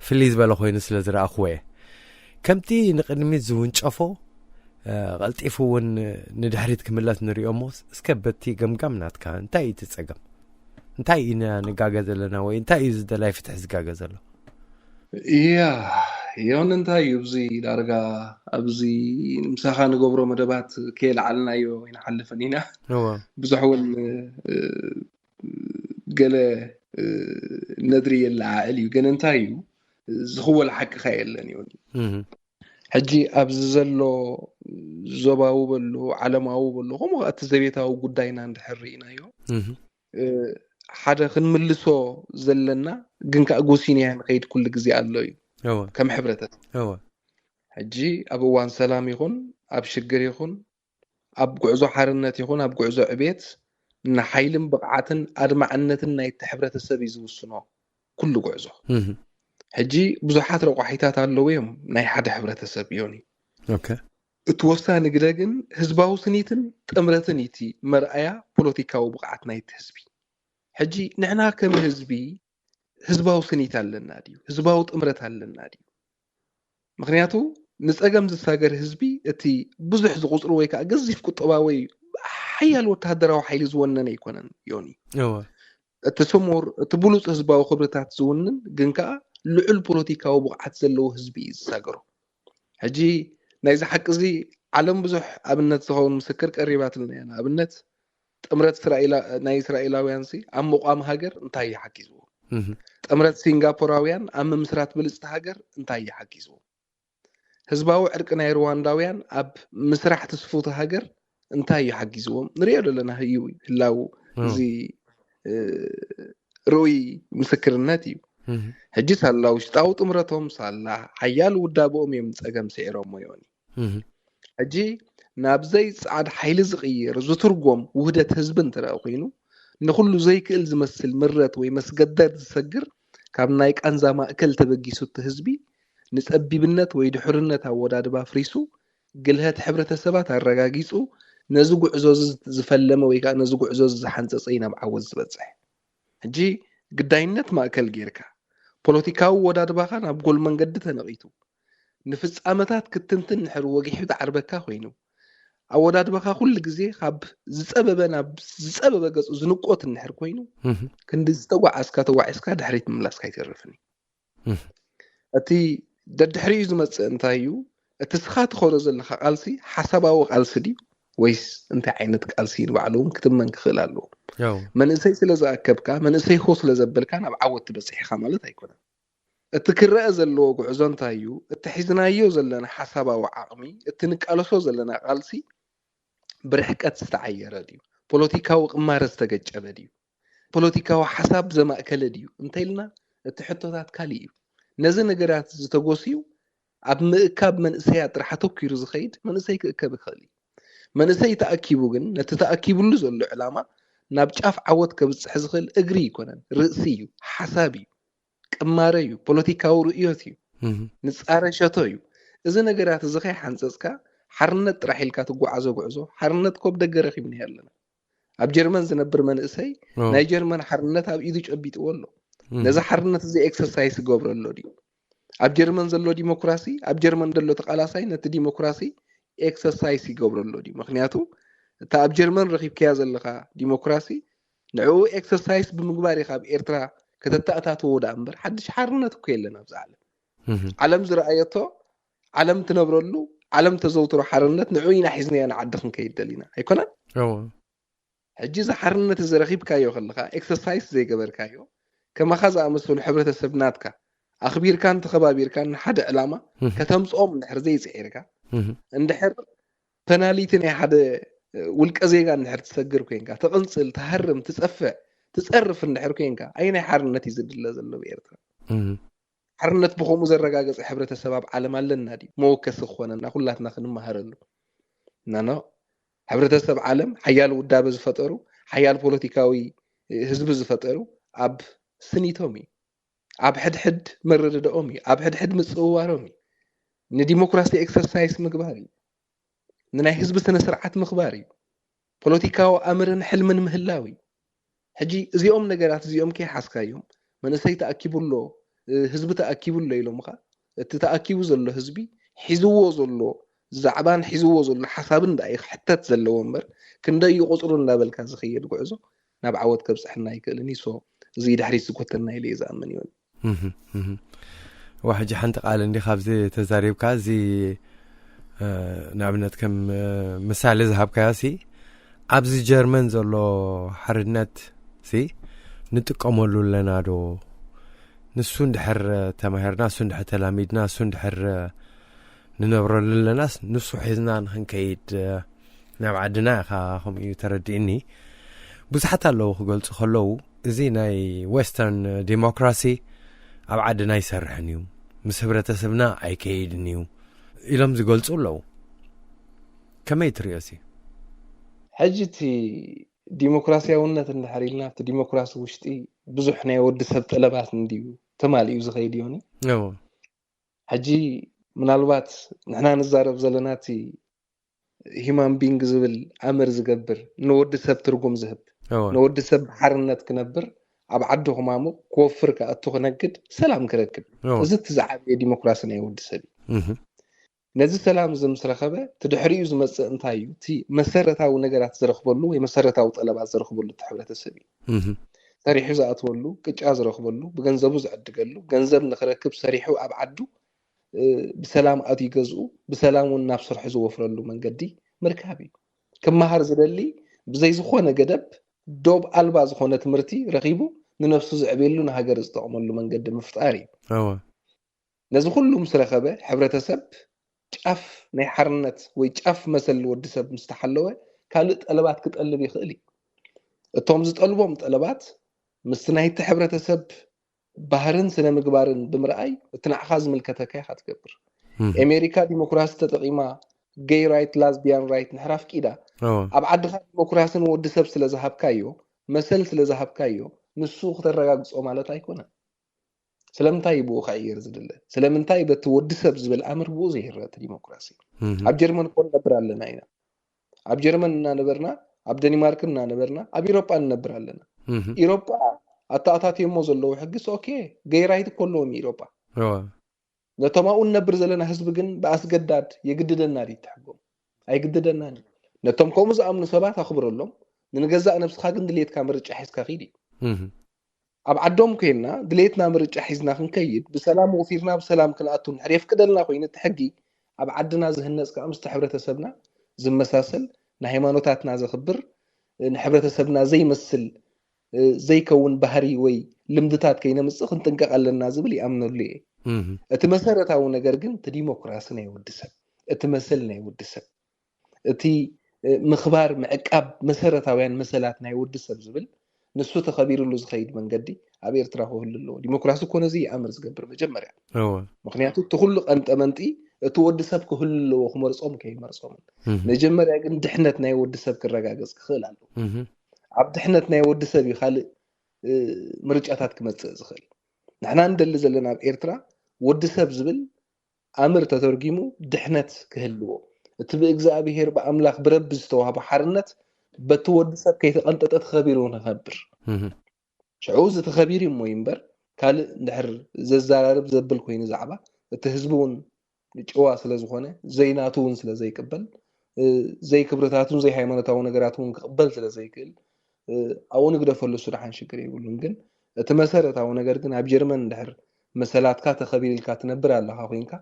ፍልይ ዝበለ ኮይኑ ስለ ዝረኣኽዎ እየ። ከምቲ ንቕድሚት ዝውንጨፎ ቀልጢፉ እውን ንድሕሪት ክምለስ ንሪኦ እሞ፣ እስከ በቲ ገምጋም ናትካ እንታይ እዩ እቲ ጸገም? እንታይ ኢና ንጋገ ዘለና ወይ እንታይ እዩ ዝደላይ ፍትሒ ዝጋገ ዘሎ? እያ ዮን፣ እንታይ እዩ እዚ ዳርጋ ኣብዚ ምሳኻ ንገብሮ መደባት ከየልዓልናዮ ኣይንሓልፍን ኢና። ብዙሕ እውን ገለ ነድሪ የለዓዕል እዩ። ግን እንታይ እዩ ዝኽወል ሓቅኻ የለን እዩ። ሕጂ ኣብዚ ዘሎ ዞባዊ በሉ ዓለማዊ በሉ ከምኡ እቲ ዘቤታዊ ጉዳይና እንድሕር ርኢናዮ ሓደ ክንምልሶ ዘለና ግን ከዓ ጎሲንያ ንኸይድ ኩሉ ግዜ ኣሎ እዩ ከም ሕብረተሰብ። ሕጂ ኣብ እዋን ሰላም ይኹን ኣብ ሽግር ይኹን ኣብ ጉዕዞ ሓርነት ይኹን ኣብ ጉዕዞ ዕቤት ንሓይልን ብቕዓትን ኣድማዕነትን ናይቲ ሕብረተሰብ እዩ ዝውስኖ ኩሉ ጉዕዞ። ሕጂ ብዙሓት ረቋሒታት ኣለዉ እዮም ናይ ሓደ ሕብረተሰብ ዮኒ። እቲ ወሳኒ ግደ ግን ህዝባዊ ስኒትን ጥምረትን እቲ መርኣያ ፖለቲካዊ ብቕዓት ናይቲ ህዝቢ። ሕጂ ንሕና ከም ህዝቢ ህዝባዊ ስኒት ኣለና ድዩ? ህዝባዊ ጥምረት ኣለና ድዩ? ምክንያቱ ንፀገም ዝሳገር ህዝቢ እቲ ብዙሕ ዝቁፅሩ ወይ ከዓ ገዚፍ ቁጠባዊ ሓያል ወተሃደራዊ ሓይሊ ዝወነነ ኣይኮነን ዮኒ። እቲ ስሙር እቲ ብሉፅ ህዝባዊ ክብርታት ዝውንን ግን ከዓ ልዑል ፖለቲካዊ ብቕዓት ዘለዎ ህዝቢ እዩ ዝሳገሮ። ሕጂ ናይዚ ሓቂ እዚ ዓለም ብዙሕ ኣብነት ዝኸውን ምስክር ቀሪባትልና እያ። ንኣብነት ጥምረት ናይ እስራኤላውያን ሲ ኣብ ምቋም ሃገር እንታይ እዩ ሓጊዝዎ? ጥምረት ሲንጋፖራውያን ኣብ ምምስራት ብልፅቲ ሃገር እንታይ እዩ ሓጊዝዎ? ህዝባዊ ዕርቂ ናይ ሩዋንዳውያን ኣብ ምስራሕ ትስፉቲ ሃገር እንታይ እዩ ሓጊዝዎም? ንሪኦ ዘለና ህዩ ህላው እዚ ርኡይ ምስክርነት እዩ። ሕጂ ሳላ ውሽጣዊ ጥምረቶም ሳላ ሓያል ውዳብኦም እዮም ፀገም ስዒሮሞ ዮኒ። ሕጂ ናብ ዘይፀዓድ ሓይሊ ዝቕይር ዝትርጎም ውህደት ህዝቢ እንትረአ ኮይኑ ንኩሉ ዘይክእል ዝመስል ምረት ወይ መስገደድ ዝሰግር ካብ ናይ ቃንዛ ማእከል ተበጊሱ እቲ ህዝቢ ንፀቢብነት ወይ ድሑርነት ኣወዳድባ ኣፍሪሱ ግልሀት ሕብረተሰባት ኣረጋጊፁ ነዚ ጉዕዞ እዚ ዝፈለመ ወይ ከዓ ነዚ ጉዕዞ እዚ ዝሓንፀፀ እዩ ናብ ዓወት ዝበፅሕ። ሕጂ ግዳይነት ማእከል ጌርካ ፖለቲካዊ ኣወዳድባኻ ናብ ጎል መንገዲ ተነቒቱ ንፍፃመታት ክትንትን እንድሕር ወጊሑ ዝዓርበካ ኮይኑ ኣወዳድባኻ ኩሉ ግዜ ካብ ዝፀበበ ናብ ዝፀበበ ገፁ ዝንቆት እንድሕር ኮይኑ ክንዲ ዝተጓዓዝካ ተጓዒዝካ ድሕሪት ምምላስካ ኣይተርፍን እዩ። እቲ ደድሕሪኡ ዝመፅእ እንታይ እዩ? እቲ ስኻ ትኸዶ ዘለካ ቃልሲ ሓሳባዊ ቃልሲ ድዩ ወይስ እንታይ ዓይነት ቃልሲ ንባዕሉ እውን ክትመን ክኽእል ኣለዎ። መንእሰይ ስለ ዝኣከብካ መንእሰይ ሆ ስለ ዘበልካ ናብ ዓወት ትበፅሕ ኢኻ ማለት ኣይኮነን። እቲ ክረአ ዘለዎ ጉዕዞ እንታይ እዩ? እቲ ሒዝናዮ ዘለና ሓሳባዊ ዓቕሚ፣ እቲ ንቃለሶ ዘለና ቃልሲ ብርሕቀት ዝተዓየረ ድዩ? ፖለቲካዊ ቅማረ ዝተገጨበ ድዩ? ፖለቲካዊ ሓሳብ ዘማእከለ ድዩ እንተኢልና፣ እቲ ሕቶታት ካልእ እዩ። ነዚ ነገራት ዝተጎስዩ ኣብ ምእካብ መንእሰያት ጥራሕ ኣተኪሩ ዝኸይድ መንእሰይ ክእከብ ይኽእል እዩ። መንእሰይ ተኣኪቡ ግን ነቲ ተኣኪብሉ ዘሎ ዕላማ ናብ ጫፍ ዓወት ከብጽሕ ዝኽእል እግሪ ኣይኮነን፣ ርእሲ እዩ፣ ሓሳብ እዩ፣ ቅማረ እዩ፣ ፖለቲካዊ ርእዮት እዩ፣ ንጻረ ሸቶ እዩ። እዚ ነገራት እዚ ከይሓንጸጽካ ሓርነት ጥራሕ ኢልካ ትጓዓዞ ጉዕዞ፣ ሓርነት ኮብ ደገ ረኺብናዮ ኣለና። ኣብ ጀርመን ዝነብር መንእሰይ ናይ ጀርመን ሓርነት ኣብ ኢዱ ጨቢጥዎ ኣሎ። ነዚ ሓርነት እዚ ኤክሰርሳይስ ይገብረሎ ድዩ? ኣብ ጀርመን ዘሎ ዲሞክራሲ፣ ኣብ ጀርመን ዘሎ ተቓላሳይ ነቲ ዲሞክራሲ ኤክሰርሳይስ ይገብረሎ ድዩ? ምክንያቱ እታ ኣብ ጀርመን ረኺብካያ ዘለኻ ዲሞክራሲ ንዕኡ ኤክሰርሳይስ ብምግባር ኢኻ ኣብ ኤርትራ ከተተኣታትዎ ደኣ እምበር ሓድሽ ሓርነት እኮ የለን ኣብዚ ዓለም። ዓለም ዝረኣየቶ፣ ዓለም ትነብረሉ፣ ዓለም ተዘውትሮ ሓርነት ንዕኡ ኢና ሒዝናዮ ንዓዲ ክንከይድ ደሊና ኣይኮነን። ሕጂ እዚ ሓርነት እዚ ረኺብካዮ ከለኻ ኤክሰርሳይስ ዘይገበርካዮ፣ ከማኻ ዝኣመሰሉ ሕብረተሰብ ናትካ ኣኽቢርካን ተኸባቢርካን ንሓደ ዕላማ ከተምፅኦም እንድሕር ዘይፅዒርካ፣ እንድሕር ፐናሊቲ ናይ ሓደ ውልቀ ዜጋ እንድሕር ትሰግር ኮንካ፣ ትቕንፅል፣ ትሃርም፣ ትፀፍዕ፣ ትፀርፍ እንድሕር ኮንካ፣ ኣየናይ ሓርነት እዩ ዝድለ ዘሎ ብኤርትራ? ሓርነት ብኸምኡ ዘረጋገፀ ሕብረተሰብ ኣብ ዓለም ኣለና ድዩ? መወከሲ ክኾነና ኩላትና ክንመሃረሉ። ናኖ ሕብረተሰብ ዓለም ሓያል ውዳበ ዝፈጠሩ፣ ሓያል ፖለቲካዊ ህዝቢ ዝፈጠሩ ኣብ ስኒቶም እዩ። ኣብ ሕድሕድ መረድደኦም እዩ። ኣብ ሕድሕድ ምጽውዋሮም እዩ። ንዲሞክራሲ ኤክሰርሳይስ ምግባር እዩ። ንናይ ህዝቢ ስነ ስርዓት ምኽባር እዩ። ፖለቲካዊ ኣምርን ሕልምን ምህላው እዩ። ሕጂ እዚኦም ነገራት እዚኦም ከይሓዝካዮም፣ መንእሰይ ተኣኪቡ ኣሎ፣ ህዝቢ ተኣኪቡ ኣሎ ኢሎምኻ፣ እቲ ተኣኪቡ ዘሎ ህዝቢ ሒዝዎ ዘሎ ዛዕባን ሒዝዎ ዘሎ ሓሳብን ደኣ እዩ ክሕተት ዘለዎ እምበር፣ ክንደይ እዩ ቁፅሩ እንዳበልካ ዝኸይድ ጉዕዞ ናብ ዓወት ከብፅሐና ኣይክእልን እዩ። ሶ እዚ ድሕሪት ዝጎተና ኢለ እየ ዝኣምን ይሆን። ዋ ሕጂ ሓንቲ ቃል እንዲ ካብዚ ተዛሪብካ፣ እዚ ንኣብነት ከም ምሳሌ ዝሃብካዮ ሲ፣ ኣብዚ ጀርመን ዘሎ ሓርነት ሲ ንጥቀመሉ ኣለና ዶ? ንሱ እንድሕር ተማሂርና፣ እሱ እንድሕር ተላሚድና፣ እሱ እንድሕር ንነብረሉ ኣለናስ፣ ንሱ ሒዝና ንክንከይድ ናብ ዓድና ኢኻ ከምኡ እዩ ተረዲእኒ። ብዙሓት ኣለዉ ክገልጹ ከለዉ፣ እዚ ናይ ዌስተርን ዲሞክራሲ ኣብ ዓድና ኣይሰርሕን እዩ፣ ምስ ሕብረተሰብና ኣይከይድን እዩ ኢሎም ዝገልጹ ኣለዉ። ከመይ ትሪኦ ሲ? ሕጂ እቲ ዲሞክራሲያውነት እንድሕር ኢልና፣ እቲ ዲሞክራሲ ውሽጢ ብዙሕ ናይ ወዲ ሰብ ጠለባት እንድዩ ተማሊኡ ዝኸይድ እዩ። ሕጂ ምናልባት ንሕና ንዛረብ ዘለና እቲ ሂማን ቢንግ ዝብል ኣምር ዝገብር፣ ንወዲ ሰብ ትርጉም ዝህብ፣ ንወዲ ሰብ ሓርነት ክነብር፣ ኣብ ዓዱ ክማሙቕ፣ ክወፍር፣ ክኣቱ፣ ክነግድ፣ ሰላም ክረክብ፣ እዚ እቲ ዝዓበየ ዲሞክራሲ ናይ ወዲ ሰብ እዩ። ነዚ ሰላም እዚ ምስ ረኸበ፣ እቲ ድሕሪኡ ዝመጽእ እንታይ እዩ? እቲ መሰረታዊ ነገራት ዝረኽበሉ ወይ መሰረታዊ ጠለባት ዝረኽበሉ እቲ ሕብረተሰብ እዩ። ሰሪሑ ዝኣትወሉ፣ ቅጫ ዝረኽበሉ፣ ብገንዘቡ ዝዕድገሉ፣ ገንዘብ ንኽረክብ ሰሪሑ ኣብ ዓዱ ብሰላም ኣትዩ ገዝኡ፣ ብሰላም እውን ናብ ስርሑ ዝወፍረሉ መንገዲ ምርካብ እዩ። ክመሃር ዝደሊ ብዘይ ዝኾነ ገደብ ዶብ ኣልባ ዝኾነ ትምህርቲ ረኺቡ ንነብሱ ዘዕብየሉ ንሃገር ዝጠቕመሉ መንገዲ ምፍጣር እዩ። ነዚ ኩሉ ምስ ረኸበ ሕብረተሰብ ጫፍ ናይ ሓርነት ወይ ጫፍ መሰል ወዲ ሰብ ምስ ተሓለወ ካልእ ጠለባት ክጠልብ ይኽእል እዩ። እቶም ዝጠልቦም ጠለባት ምስቲ ናይቲ ሕብረተሰብ ባህርን ስነ ምግባርን ብምርኣይ እቲ ንዓኻ ዝምልከተካ ኢኻ ትገብር። ኣሜሪካ ዲሞክራሲ ተጠቒማ ጌይ ራይት ላዝቢያን ራይት ንሕራፍ ኪዳ ኣብ ዓድኻ ዲሞክራሲ ንወዲ ሰብ ስለ ዝሃብካዮ መሰል ስለ ዝሃብካዮ ንሱ ክተረጋግጾ ማለት ኣይኮነን። ስለምንታይ እዩ ብኡ ክዕየር ዝድለ? ስለምንታይ በቲ ወዲ ሰብ ዝብል ኣምር ብኡ ዘይረአ እቲ ዲሞክራሲ? ኣብ ጀርመን እኮ ንነብር ኣለና ኢና። ኣብ ጀርመን እናነበርና፣ ኣብ ደኒማርክ እናነበርና ኣብ ኢሮጳ ንነብር ኣለና። ኢሮጳ ኣተኣታትዮሞ ዘለዉ ሕግስ ኦኬ ገይራይት እኮ ኣለዎም ኢሮጳ። ነቶም ኣብኡ ንነብር ዘለና ህዝቢ ግን ብኣስገዳድ የግድደና ድዩ ትሕጎም? ኣይግድደናን እዩ። ነቶም ከምኡ ዝኣምኑ ሰባት ኣኽብረሎም፣ ንገዛእ ነብስኻ ግን ድሌትካ ምርጫ ሒዝካ ኪድ እዩ። ኣብ ዓዶም ኮይንና ድሌትና ምርጫ ሒዝና ክንከይድ፣ ብሰላም ወፊርና ብሰላም ክንኣቱ እንድሕር የፍቅደልና ኮይኑ እቲ ሕጊ፣ ኣብ ዓድና ዝህነጽ ከኣ ምስቲ ሕብረተሰብና ዝመሳሰል፣ ንሃይማኖታትና ዘኽብር፣ ንሕብረተሰብና ዘይመስል ዘይከውን ባህሪ ወይ ልምድታት ከይነምጽእ ክንጥንቀቕ ኣለና ዝብል ይኣምነሉ እየ። እቲ መሰረታዊ ነገር ግን እቲ ዲሞክራሲ ናይ ወዲ ሰብ፣ እቲ መሰል ናይ ወዲ ሰብ፣ እቲ ምኽባር ምዕቃብ መሰረታውያን መሰላት ናይ ወዲ ሰብ ዝብል ንሱ ተኸቢርሉ ዝኸይድ መንገዲ ኣብ ኤርትራ ክህሉ ኣለዎ። ዲሞክራሲ እኮ ነዚ ይኣምር ዝገብር መጀመርያ። እወ ምክንያቱ እቲ ኩሉ ቀንጠመንጢ እቲ ወዲ ሰብ ክህሉ ኣለዎ፣ ክመርጾም ከይመርጾምን። እህ መጀመርያ ግን ድሕነት ናይ ወዲ ሰብ ክረጋገጽ ክኽእል ኣለዎ። እህ ኣብ ድሕነት ናይ ወዲ ሰብ እዩ ካልእ እ፣ ምርጫታት ክመጽእ ዝኽእል። ንሕና እንደሊ ዘለና ኣብ ኤርትራ ወዲ ሰብ ዝብል ኣምር ተተርጊሙ ድሕነት ክህልዎ፣ እቲ ብእግዚኣብሔር ብኣምላኽ ብረቢ ዝተዋህቦ ሓርነት በቲ ወዲ ሰብ ከይተቐንጠጠ ተኸቢሩ ንኸብር። እህ ሽዑ እዚ ተኸቢሩ እሞ እዩ እምበር ካልእ እንድሕር ዘዘራርብ ዘብል ኮይኑ ዛዕባ እቲ ህዝቢ እውን ጭዋ ስለ ዝኾነ ዘይናቱ እውን ስለ ዘይቅበል እ፣ ዘይክብርታቱን ዘይሃይማኖታዊ ነገራት እውን ክቕበል ስለ ዘይክእል እ፣ ኣብኡ ንግደፈሉ እሱ ደሓን ሽግር የብሉን። ግን እቲ መሰረታዊ ነገር ግን ኣብ ጀርመን እንድሕር መሰላትካ ተኸቢር ኢልካ ትነብር ኣለኻ ኮይንካ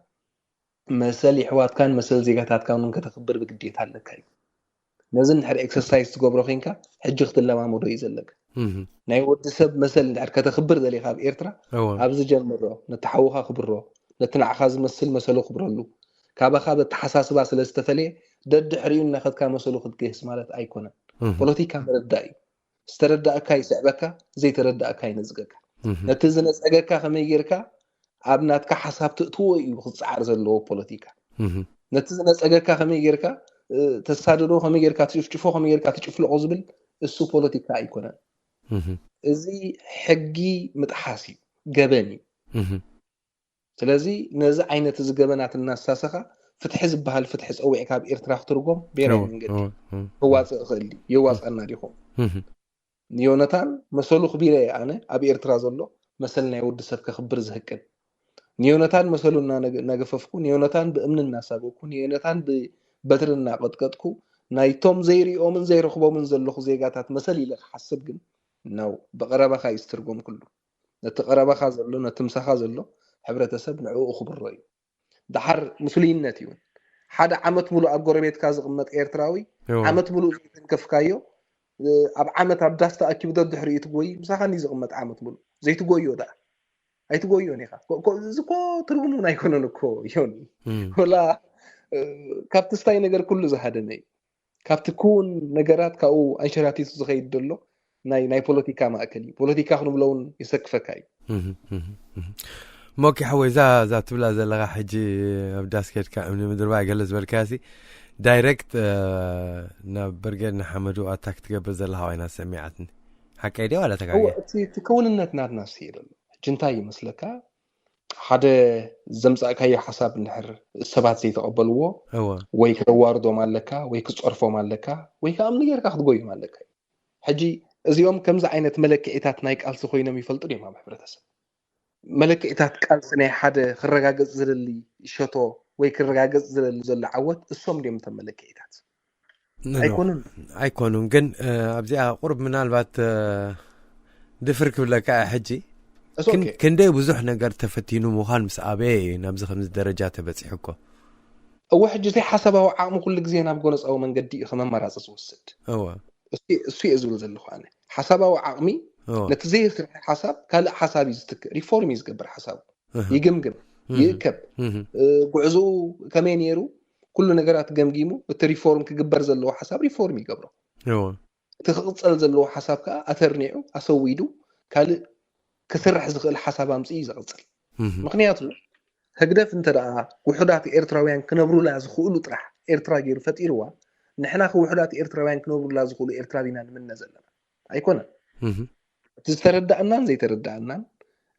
መሰል የሕዋትካን መሰል ዜጋታትካን እውን ከተኽብር ብግዴታ ኣለካ እዩ። ነዚ እንድሕር ኤክሰርሳይዝ ትገብሮ ኮይንካ ሕጂ ክትለማመዶ እዩ ዘለካ። እህ ናይ ወዲ ሰብ መሰል እንድሕር ከተኽብር ደሊኻ ኣብ ኤርትራ እወ ኣብዚ ጀምሮ፣ ነቲ ሓውኻ ክብሮ፣ ነቲ ንዓኻ ዝመስል መሰሉ ክብረሉ። ካባኻ በተሓሳስባ ስለ ዝተፈለየ ደድሕሪኡ እናኸድካ መሰሉ ክትገህስ ማለት ኣይኮነን። እህ ፖለቲካ መረዳእ እዩ። ዝተረዳእካ ይስዕበካ፣ ዘይተረዳእካ ይነጽገካ። እህ ነቲ ዝነጸገካ ከመይ ጌርካ ኣብ ናትካ ሓሳብ ትእትዎ እዩ ክጸዓር ዘለዎ ፖለቲካ። እህ ነቲ ዝነጸገካ ከመይ ጌርካ እ፣ ተሳድዶ፣ ከመይ ጌርካ ትጭፍጭፎ፣ ከመይ ጌርካ ትጭፍልቆ ዝብል እሱ ፖለቲካ ኣይኮነን። እህ እዚ ሕጊ ምጥሓስ እዩ፣ ገበን እዩ። እህ ስለዚ ነዚ ዓይነት እዚ ገበናት እናሳሰኻ ፍትሒ ዝበሃል ፍትሒ ጸዊዕካ ኣብ ኤርትራ ክትርጎም ብየናይ እወ መንገዲ እወ እወ ክዋጽእ ይኽእል ድዩ? የዋጽኣና ዲኹም? እህ ንዮነታን መሰሉ ክቢረ እየ ኣነ ኣብ ኤርትራ ዘሎ መሰል ናይ ወዲ ሰብ ከኽብር ዝህቅን። ንዮነታን መሰሉ እናነገ- እናገፈፍኩ፣ ንዮነታን ብእምኒ እናሳገኩ፣ ንዮነታን ብበትሪ እናቐጥቀጥኩ፣ ናይቶም ዘይሪኦምን ዘይረኽቦምን ዘለኹ ዜጋታት መሰል ኢለ ክሓስብ ግን ነው። ብቐረባኻ እዩ ዝትርጎም ኩሉ። ነቲ ቀረባኻ ዘሎ፣ ነቲ ምሳኻ ዘሎ ሕብረተሰብ ንዕኡ ክብሮ እዩ። ደሓር ምስሉይነት እዩ። ሓደ ዓመት ሙሉእ ኣብ ጎረቤትካ ዝቕመጥ ኤርትራዊ እወ ዓመት ሙሉእ ዘይተንከፍካዮ እ፣ ኣብ ዓመት ኣብ ዳስ ተኣኪቡ ደድሕሪኡ ትጎይ ምሳኻ እንዲ ዝቕመጥ ዓመት ሙሉእ ዘይትጎዮ ደኣ ኣይትጎዮን ኢኻ። ኮ- ኮ- እዚ እኮ ትርጉም እውን ኣይኮነን እኮ ዮኒ። እም ወላ እ፣ ካብቲ ስታይ ነገር ኩሉ ዝሃደመ እዩ። ካብቲ ክውን ነገራት ካብኡ ኣንሸራቲቱ ዝኸይድ ዘሎ ናይ ናይ ፖለቲካ ማእከል እዩ። ፖለቲካ ክንብሎ እውን የሰክፈካ እዩ። እህ እህ እህ ሞኪ ሓወይ እዛ እዛ ትብላ ዘለኻ ሕጂ ኣብ ዳስ ከድካ እምኒ ምድርባይ ገለ ዝበልካያ ሲ ዳይሬክት ናብ ብርጌድ ንሓመዱ ኣታክ ትገብር ዘለኻ ኮይና ሰሚዓትኒ። ሓቀይ ድያ ዋላ እወ ተጋግየ? እቲ እቲ ክውንነት ናትና ስየ ዘሎ ሕጂ እንታይ ይመስለካ? ሓደ ዘምጻእካዮ ሓሳብ እንድሕር ሰባት ዘይተቐበልዎ እወ ወይ ከተዋርዶም ኣለካ ወይ ክትጸርፎም ኣለካ ወይ ከዓ እምኒ ጌርካ ክትጎዮም ኣለካ። ሕጂ እዚኦም ከምዚ ዓይነት መለክዒታት ናይ ቃልሲ ኮይኖም ይፈልጡ ድዮም ኣብ ሕብረተሰብ? መለክዒታት ቃልሲ ናይ ሓደ ክረጋገጽ ዝደሊ ሸቶ ወይ ክረጋገጽ ዝደሊ ዘሎ ዓወት እሶም ድዮም እቶም መለክዒታት? ኖ፣ ኖ። ኣይኮኑን። ኣይኮኑን ግን እ፣ ኣብዚኣ ቁርብ ምናልባት እ፣ ድፍር ክብለካ እየ ሕጂ እስ ክን- ኦኬ። ክንደይ ብዙሕ ነገር ተፈቲኑ ምዃን ምስ ኣበየ እዩ ናብዚ ከምዚ ደረጃ ተበፂሑ እኮ። እወ ሕጂ ዘይሓሳባዊ ዓቕሚ ኩሉ ግዜ ናብ ጎነፃዊ መንገዲ እዩ ከም ኣማራፂ ዝወስድ። እወ እሱ እሱ እየ ዝብል ዘለኹ ኣነ። ሓሳባዊ ዓቕሚ እወ ነቲ ዘይስራሕ ሓሳብ ካልእ ሓሳብ እዩ ዝትክእ። ሪፎርም እዩ ዝገብር ሓሳቡ። እህ፣ ይግምግም፣ እህ፣ ይእከብ። እህ፣ እ፣ ጉዕዞኡ ከመይ ነይሩ ኩሉ ነገራት ገምጊሙ እቲ ሪፎርም ክግበር ዘለዎ ሓሳብ ሪፎርም ይገብሮ። እወ እቲ ክቕፀል ዘለዎ ሓሳብ ከዓ ኣተርኒዑ ኣሰዊዱ ካልእ ክስራሕ ዝኽእል ሓሳብ ኣምፅኡ እዩ ዘቕፅል። እህ፣ ምክንያቱ ህግደፍ እንተ ደኣ ውሑዳት ኤርትራውያን ክነብሩላ ዝኽእሉ ጥራሕ ኤርትራ ገይሩ ፈጢርዋ፣ ንሕና ከ ውሑዳት ኤርትራውያን ክነብሩላ ዝኽእሉ ኤርትራ ዲና ንምነ ዘለና? ኣይኮነን። እህ፣ እቲ ዝተረዳእናን ዘይተረዳእናን፣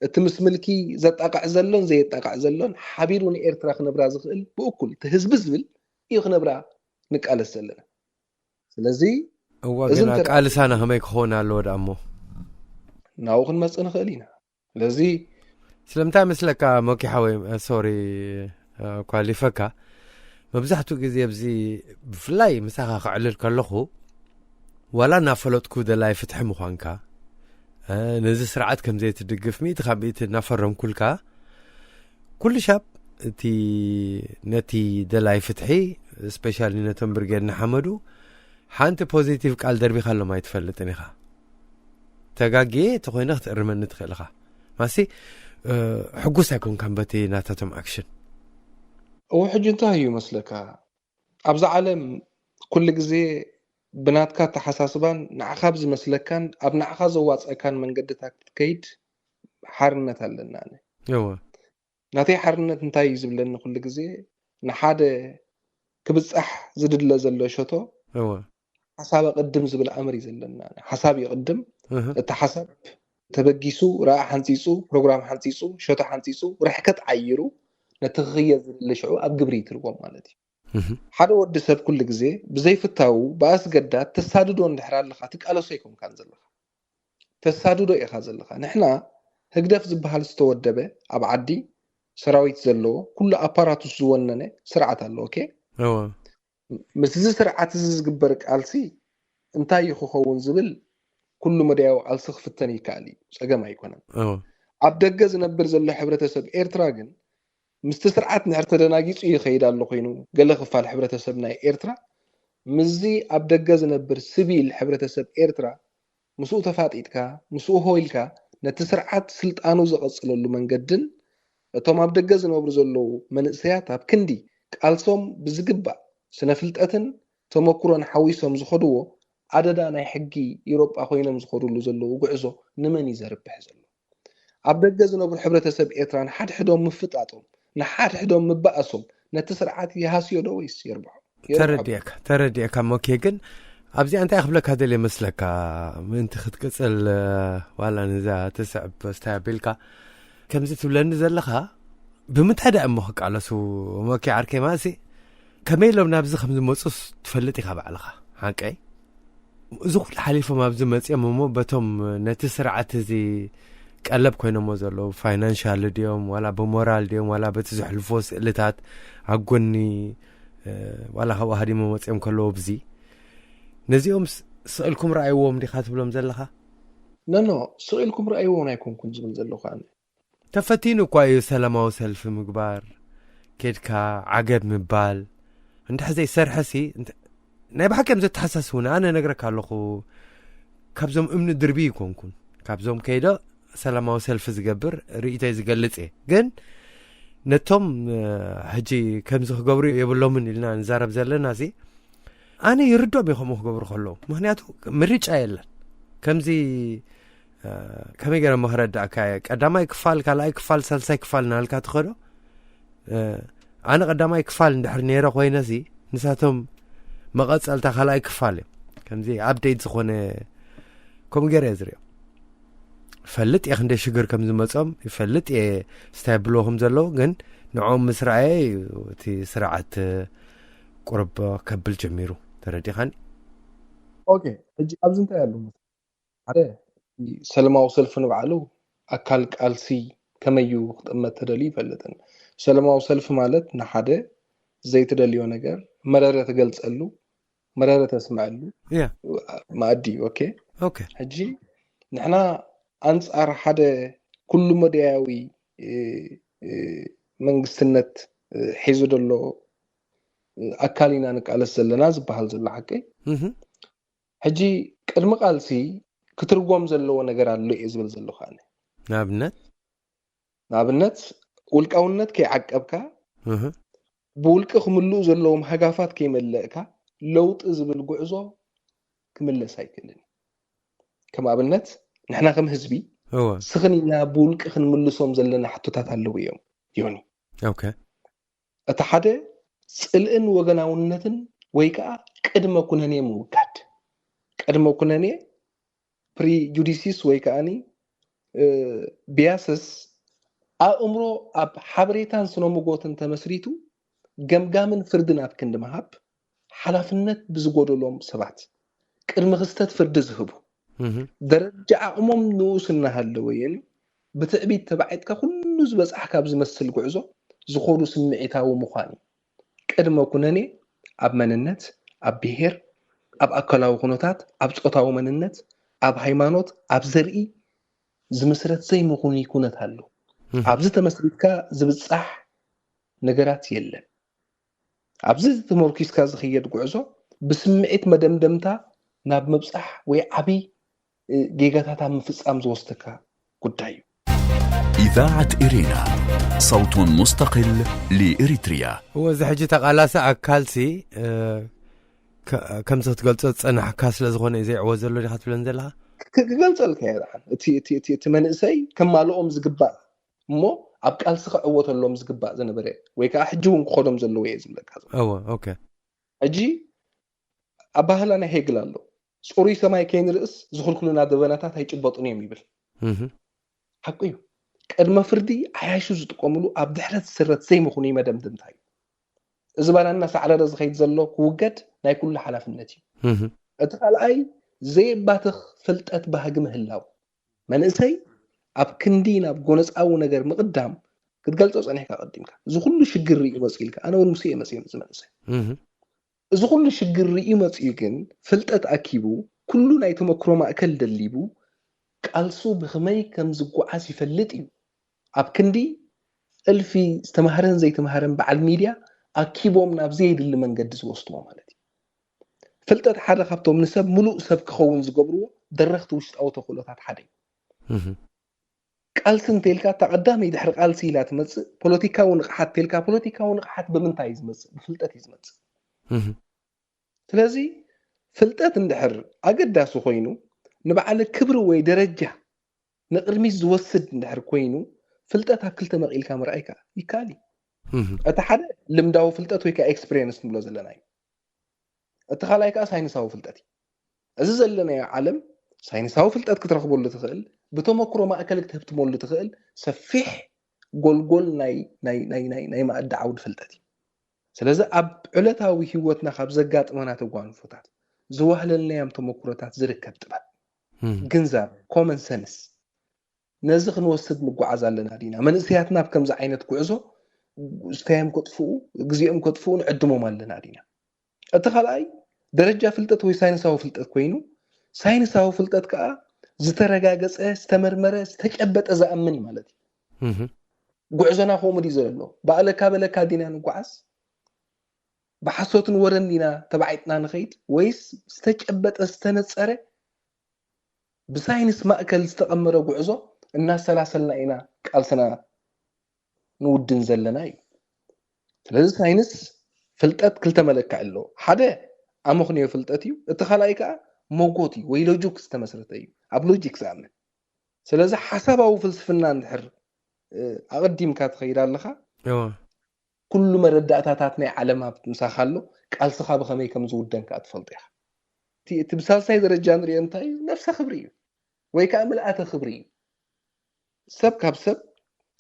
እቲ ምስ ምልኪ ዘጣቕዕ ዘሎን ዘየጣቕዕ ዘሎን ሓቢሩ ንኤርትራ ክነብራ ዝኽእል ብእኩል እቲ ህዝቢ ዝብል እዩ ክነብራ ንቃለስ ዘለና። ስለዚ እዋ እዚ ግን እንተ- ኣቃልሳና ከመይ ክኸውን ኣለዎ ደኣ እሞ? ናብኡ ክንመጽእ ንኽእል ኢና። ስለዚ ስለምንታይ መስለካ ሞኪ ሓወይ ሶሪ ኳሊፈካ መብዛሕትኡ ግዜ ኣብዚ ብፍላይ ምሳኻ ክዕልል ከለኹ ዋላ እናፈለጥኩ ደላይ ፍትሒ ምዃንካ እ፣ ነዚ ስርዓት ከም ዘይትድግፍ ሚእቲ ካብ ሚእቲ እናፈረምኩልካ ኩሉ ሻብ እቲ ነቲ ደላይ ፍትሒ ስፔሻሊ ነቶም ብርጌድ ንሓመዱ ሓንቲ ፖዚቲቭ ቃል ደርቢኻሎም ኣይትፈልጥን ኢኻ። ተጋግየ ተኾይነ ክትእርመኒ ትኽእል ኢኻ። ማሲ እ፣ ሕጉስ ኣይኮንካን በቲ ናታቶም ኣክሽን። እዎ ሕጂ እንታይ እዩ መስለካ? ኣብዛ ዓለም ኩሉ ግዜ ብናትካ ኣተሓሳስባን ንዓኻ ብዝመስለካን ኣብ ንዓኻ ዘዋፀእካን መንገድታት ክትከይድ ሓርነት ኣለና። ኣነ እወ ናተይ ሓርነት እንታይ እዩ ዝብለኒ ኩሉ ግዜ፣ ንሓደ ክብፃሕ ዝድለ ዘሎ ሸቶ እወ ሓሳብ ቅድም ዝብል ኣምር እዩ ዘለና። ሓሳብ ይቅድም። እህ እቲ ሓሳብ ተበጊሱ፣ ረኣ ሓንፂፁ፣ ፕሮግራም ሓንፂፁ፣ ሸቶ ሓንፂፁ፣ ርሕቀት ዓይሩ፣ ነቲ ክኽየድ ዝደሊ ሽዑ ኣብ ግብሪ ይትርጎም ማለት እዩ። እህ ሓደ ወዲ ሰብ ኩሉ ግዜ ብዘይፍታዉ ብኣስገዳድ ተሳድዶ እንድሕር ኣለኻ፣ ትቃለሶ ኣይኮንካን ዘለኻ፣ ተሳድዶ ኢኻ ዘለኻ። ንሕና ህግደፍ ዝበሃል ዝተወደበ፣ ኣብ ዓዲ ሰራዊት ዘለዎ፣ ኩሉ ኣፓራቱስ ዝወነነ ስርዓት ኣሎ። ኦኬ፣ እወ ምስዚ ስርዓት እዚ ዝግበር ቃልሲ እንታይ እዩ ክኸውን ዝብል ኩሉ መዳያዊ ቃልሲ ክፍተን ይከኣል እዩ፣ ጸገም ኣይኮነን። እወ ኣብ ደገ ዝነብር ዘሎ ሕብረተሰብ ኤርትራ ግን ምስቲ ስርዓት እንድሕር ተደናጊጹ ይኸይድ ኣሎ ኮይኑ፣ ገለ ክፋል ሕብረተሰብ ናይ ኤርትራ ምስዚ ኣብ ደገ ዝነብር ስቪል ሕብረተሰብ ኤርትራ ምስኡ ተፋጢጥካ፣ ምስኡ ሆ ኢልካ ነቲ ስርዓት ስልጣኑ ዘቐጽለሉ መንገድን እቶም ኣብ ደገ ዝነብሩ ዘለዉ መንእሰያት ኣብ ክንዲ ቃልሶም ብዝግባእ ስነ ፍልጠትን ተመኩሮን ሓዊሶም ዝኸድዎ ኣደዳ ናይ ሕጊ ኢሮጳ ኮይኖም ዝኸድሉ ዘለዉ ጉዕዞ ንመን እዩ ዘርብሕ ዘሎ? ኣብ ደገ ዝነብሩ ሕብረተሰብ ኤርትራ ንሓድሕዶም ምፍጣጦም፣ ንሓድሕዶም ምባኣሶም ነቲ ስርዓት ይሃስዮ ዶ ወይስ የርብሖ? የርብሖ። ተረዲእካ ተረዲእካ ሞኬ። ግን ኣብዚኣ እንታይ ክብለካ ደልየ መስለካ፣ ምእንቲ ክትቅፅል፣ ዋላ ነዛ ትስዕብ ስታይ ኣቢልካ ከምዚ ትብለኒ ዘለኻ፣ ብምንታይ ደኣ እሞ ክቃለሱ? ሞኬ ዓርከይ፣ ማሲ ከመይ ኢሎም ናብዚ ከም ዝመፁስ ትፈልጥ ኢኻ ባዕልኻ። ሓቀይ፣ እዚ ኩሉ ሓሊፎም ኣብዚ መፅኦም እሞ በቶም ነቲ ስርዓት እዚ ቀለብ ኮይኖሞ ዘለዉ፣ ፋይናንሻል ድዮም ዋላ ብሞራል ድዮም ዋላ በቲ ዘሕልፎ ስእልታት ኣብ ጎኒ፣ ዋላ ካብኡ ሃዲሞ መፅኦም ከለዉ ብዚ ነዚኦም ስእልኩም ረኣይዎም ዲኻ ትብሎም ዘለኻ? ነኖ ስእልኩም ረኣይዎም ኣይኮንኩን ዝብል ዘለኹ ኣነ። ተፈቲኑ እኳ እዩ ሰላማዊ ሰልፊ ምግባር፣ ኬድካ ዓገብ ምባል። እንድሕ ዘይሰርሐ ሲ ናይ ብሓቂ እዮም ዘተሓሳስቡና። ኣነ ነግረካ ኣለኹ፣ ካብዞም እምኒ ድርቢ ይኮንኩን፣ ካብዞም ከይዶ ሰላማዊ ሰልፊ ዝገብር ርእይቶይ ዝገልጽ እየ። ግን ነቶም ሕጂ ከምዚ ክገብሩ የብሎምን ኢልና ንዛረብ ዘለና ሲ ኣነ ይርዶም እየ ከምኡ ክገብሩ ከለዉ። ምክንያቱ ምርጫ የለን። ከምዚ ከመይ ገይረ መክረዳእካ እየ፣ ቀዳማይ ክፋል፣ ካልኣይ ክፋል፣ ሳልሳይ ክፋል እናልካ ትኸዶ። ኣነ ቀዳማይ ክፋል እንድሕር ነይረ ኮይነ ሲ ንሳቶም መቐፀልታ ካልኣይ ክፋል እዮም። ከምዚ ኣፕዴት ዝኾነ ከምኡ ገይረ እየ ዝሪኦ። ይፈልጥ እየ ክንደይ ሽግር ከም ዝመፆም፣ ይፈልጥ እየ ስታይ ብሎ ከም ዘለዉ። ግን ንዕኦም ምስ ረኣየ እዩ እቲ ስርዓት ቁርብ ከብል ጀሚሩ። ተረዲኻኒ? ኦኬ፣ ሕጂ ኣብዚ እንታይ ኣሎ? ሓደ ሰለማዊ ሰልፊ ንባዕሉ ኣካል ቃልሲ ከመዩ ክጥመት ተደልዩ ይፈልጥን። ሰለማዊ ሰልፊ ማለት ንሓደ ዘይትደልዮ ነገር መረረ ትገልጸሉ፣ መረረ ተስምዐሉ ያ መኣዲ እዩ። ኦኬ፣ ኦኬ ሕጂ ንሕና ኣንጻር ሓደ ኩሉ መዳያዊ መንግስትነት ሒዙ ዘሎ ኣካል ኢና ንቃለስ ዘለና ዝበሃል ዘሎ ሓቂ። ሕጂ ቅድሚ ቃልሲ ክትርጎም ዘለዎ ነገር ኣሎ እየ ዝብል ዘለኹ ኣነ። ንኣብነት ንኣብነት ውልቃውነት ከይዓቀብካ ብውልቂ ክምልኡ ዘለዎም ሃጋፋት ከይመለእካ ለውጢ ዝብል ጉዕዞ ክምለስ ኣይክእልን። ከም ኣብነት ንሕና ከም ህዝቢ እወ ስኽን ኢልና ብውልቂ ክንምልሶም ዘለና ሕቶታት ኣለዉ እዮም። ዮኒ ኦኬ እቲ ሓደ ጽልእን ወገናውነትን ወይ ከዓ ቅድመ ኩነኔ ምውጋድ። ቅድመ ኩነኔ ፕሪጁዲሲስ ወይ ከዓኒ ቢያስስ ኣእምሮ ኣብ ሓበሬታን ስነምጎትን ተመስሪቱ ገምጋምን ፍርድን ኣብ ክንዲ ምሃብ ሓላፍነት ብዝጎደሎም ሰባት ቅድሚ ክስተት ፍርዲ ዝህቡ ደረጃ ዓቕሞም ንኡስ እናሃለወ እየን ብትዕቢት ተባዒጥካ ኩሉ ዝበጻሕካ ኣብ ዝመስል ጉዕዞ ዝኾዱ ስምዒታዊ ምዃን እዩ። ቅድመ ኩነኔ ኣብ መንነት፣ ኣብ ብሄር፣ ኣብ ኣካላዊ ኩነታት፣ ኣብ ጾታዊ መንነት፣ ኣብ ሃይማኖት፣ ኣብ ዘርኢ ዝምስረት ዘይምኹኑይ ኩነት ኣሎ። ኣብዚ ተመስሪትካ ዝብጻሕ ነገራት የለን። ኣብዚ ተመርኪስካ ዝኽየድ ጉዕዞ ብስምዒት መደምደምታ ናብ ምብጻሕ ወይ ዓቢ ጌጋታት ኣብ ምፍጻም ዝወስደካ ጉዳይ እዩ። إذاعة إرينا، صوت مستقل لإريتريا. እወ፣ እዚ ሕጂ ተቓላሲ ኣካልሲ ከምዚ ክትገልጾ ዝጸናሕካ ስለ ዝኾነ እዩ ዘይዕወት ዘሎ ዲኻ ትብለን ዘለኻ? ክገልጸልካ እየ። ደሓን እቲ መንእሰይ ከማልኦም ዝግባእ እሞ ኣብ ቃልሲ ክዕወተሎም ዝግባእ ዝነበረ ወይ ከዓ ሕጂ እውን ክኸዶም ዘለዎ እየ ዝብለካ። ሕጂ ኣባህላ ናይ ሄግል ኣሎ። ፅሩይ ሰማይ ከይንርእስ ዝኽልክሉና ደበናታት ኣይጭበጡን እዮም ይብል። ሓቁ እዩ። ቅድመ ፍርዲ ዓያሹ ዝጥቀምሉ ኣብ ድሕረት ዝስረት ዘይምኹኑይ መደምድምታ እዩ። እዚ ባና እናሳዕረረ ዝኸይድ ዘሎ ክውገድ ናይ ኩሉ ሓላፍነት እዩ። እቲ ካልኣይ፣ ዘየባትኽ ፍልጠት ባህጊ ምህላው። መንእሰይ ኣብ ክንዲ ናብ ጎነፃዊ ነገር ምቕዳም ክትገልፆ ፀኒሕካ ቀዲምካ፣ እዚ ኩሉ ሽግር ርእዩ መፅኡ ኢልካ፣ ኣነ እውን ምስ እየ መፅእ እዚ መንእሰይ። እዚ ኩሉ ሽግር ርእዩ መፅኡ ግን ፍልጠት ኣኪቡ፣ ኩሉ ናይ ተመክሮ ማእከል ደሊቡ፣ ቃልሱ ብኸመይ ከም ዝጓዓዝ ይፈልጥ እዩ። ኣብ ክንዲ እልፊ ዝተማህረን ዘይተማህረን በዓል ሚድያ ኣኪቦም ናብ ዘየድሊ መንገዲ ዝወስድዎ ማለት እዩ። ፍልጠት ሓደ ካብቶም ንሰብ ምሉእ ሰብ ክኸውን ዝገብርዎ ደረኽቲ ውሽጣዊ ተኽእሎታት ሓደ እዩ። ቃልሲ እንተኢልካ እታ ቀዳመይ ድሕሪ ቃልሲ ኢላ ትመፅእ ፖለቲካዊ ንቕሓት እንተኢልካ፣ ፖለቲካዊ ንቕሓት ብምንታይ እዩ ዝመፅእ? ብፍልጠት እዩ ዝመፅእ። ስለዚ ፍልጠት እንድሕር ኣገዳሲ ኮይኑ፣ ንበዓል ክብሪ ወይ ደረጃ ንቕድሚት ዝወስድ እንድሕር ኮይኑ፣ ፍልጠት ኣብ ክልተ መቒልካ ምርኣይ ከዓ ይከኣል እዩ። እቲ ሓደ ልምዳዊ ፍልጠት ወይ ከዓ ኤክስፒሪየንስ ንብሎ ዘለና እዩ። እቲ ካልኣይ ከዓ ሳይንሳዊ ፍልጠት እዩ። እዚ ዘለናዮ ዓለም ሳይንሳዊ ፍልጠት ክትረኽበሉ ትኽእል፣ ብተመክሮ ማእከል ክትህብትመሉ ትኽእል ሰፊሕ ጎልጎል ናይ መኣዲ ዓውዲ ፍልጠት እዩ። ስለዚ ኣብ ዕለታዊ ህይወትና ካብ ዘጋጥመና ተጓንፎታት፣ ዝዋህለልናዮም ተመክሮታት ዝርከብ ጥበብ፣ ግንዛብ፣ ኮመን ሰንስ፣ ነዚ ክንወስድ ንጓዓዝ ኣለና ዲና? መንእሰያትና ኣብ ከምዚ ዓይነት ጉዕዞ ስታዮም ከጥፍኡ፣ ግዜኦም ከጥፍኡ ንዕድሞም ኣለና ዲና? እቲ ካልኣይ ደረጃ ፍልጠት ወይ ሳይንሳዊ ፍልጠት ኮይኑ፣ ሳይንሳዊ ፍልጠት ከዓ ዝተረጋገፀ፣ ዝተመርመረ፣ ዝተጨበጠ፣ ዝኣምን ማለት እዩ። ጉዕዞና ከምኡ ድዩ ዘሎ? ባእለካ በለካ ዲና ንጓዓዝ? ብሓሶትን ወረን ዲና ተባዒጥና ንኸይድ? ወይስ ዝተጨበጠ፣ ዝተነፀረ፣ ብሳይንስ ማእከል ዝተቐመረ ጉዕዞ እናሰላሰልና ኢና ቃልስና ንውድን ዘለና እዩ። ስለዚ ሳይንስ ፍልጠት ክልተ መለክዒ ኣለዎ። ሓደ ኣመኽንዮ ፍልጠት እዩ፣ እቲ ካልኣይ ከዓ መጎት እዩ ወይ ሎጂክ ዝተመስረተ እዩ፣ ኣብ ሎጂክ ዝኣምን። ስለዚ ሓሳባዊ ፍልስፍና እንድሕር ኣቐዲምካ ትኸይድ ኣለኻ፣ ኩሉ መረዳእታታት ናይ ዓለም ኣብ ምሳኻ ኣሎ፣ ቃልስኻ ብኸመይ ከም ዝውደን ከዓ ትፈልጦ ኢኻ። እቲ ብሳልሳይ ደረጃ ንሪኦ እንታይ እዩ? ነብሰ ክብሪ እዩ ወይ ከዓ ምልኣተ ክብሪ እዩ። ሰብ ካብ ሰብ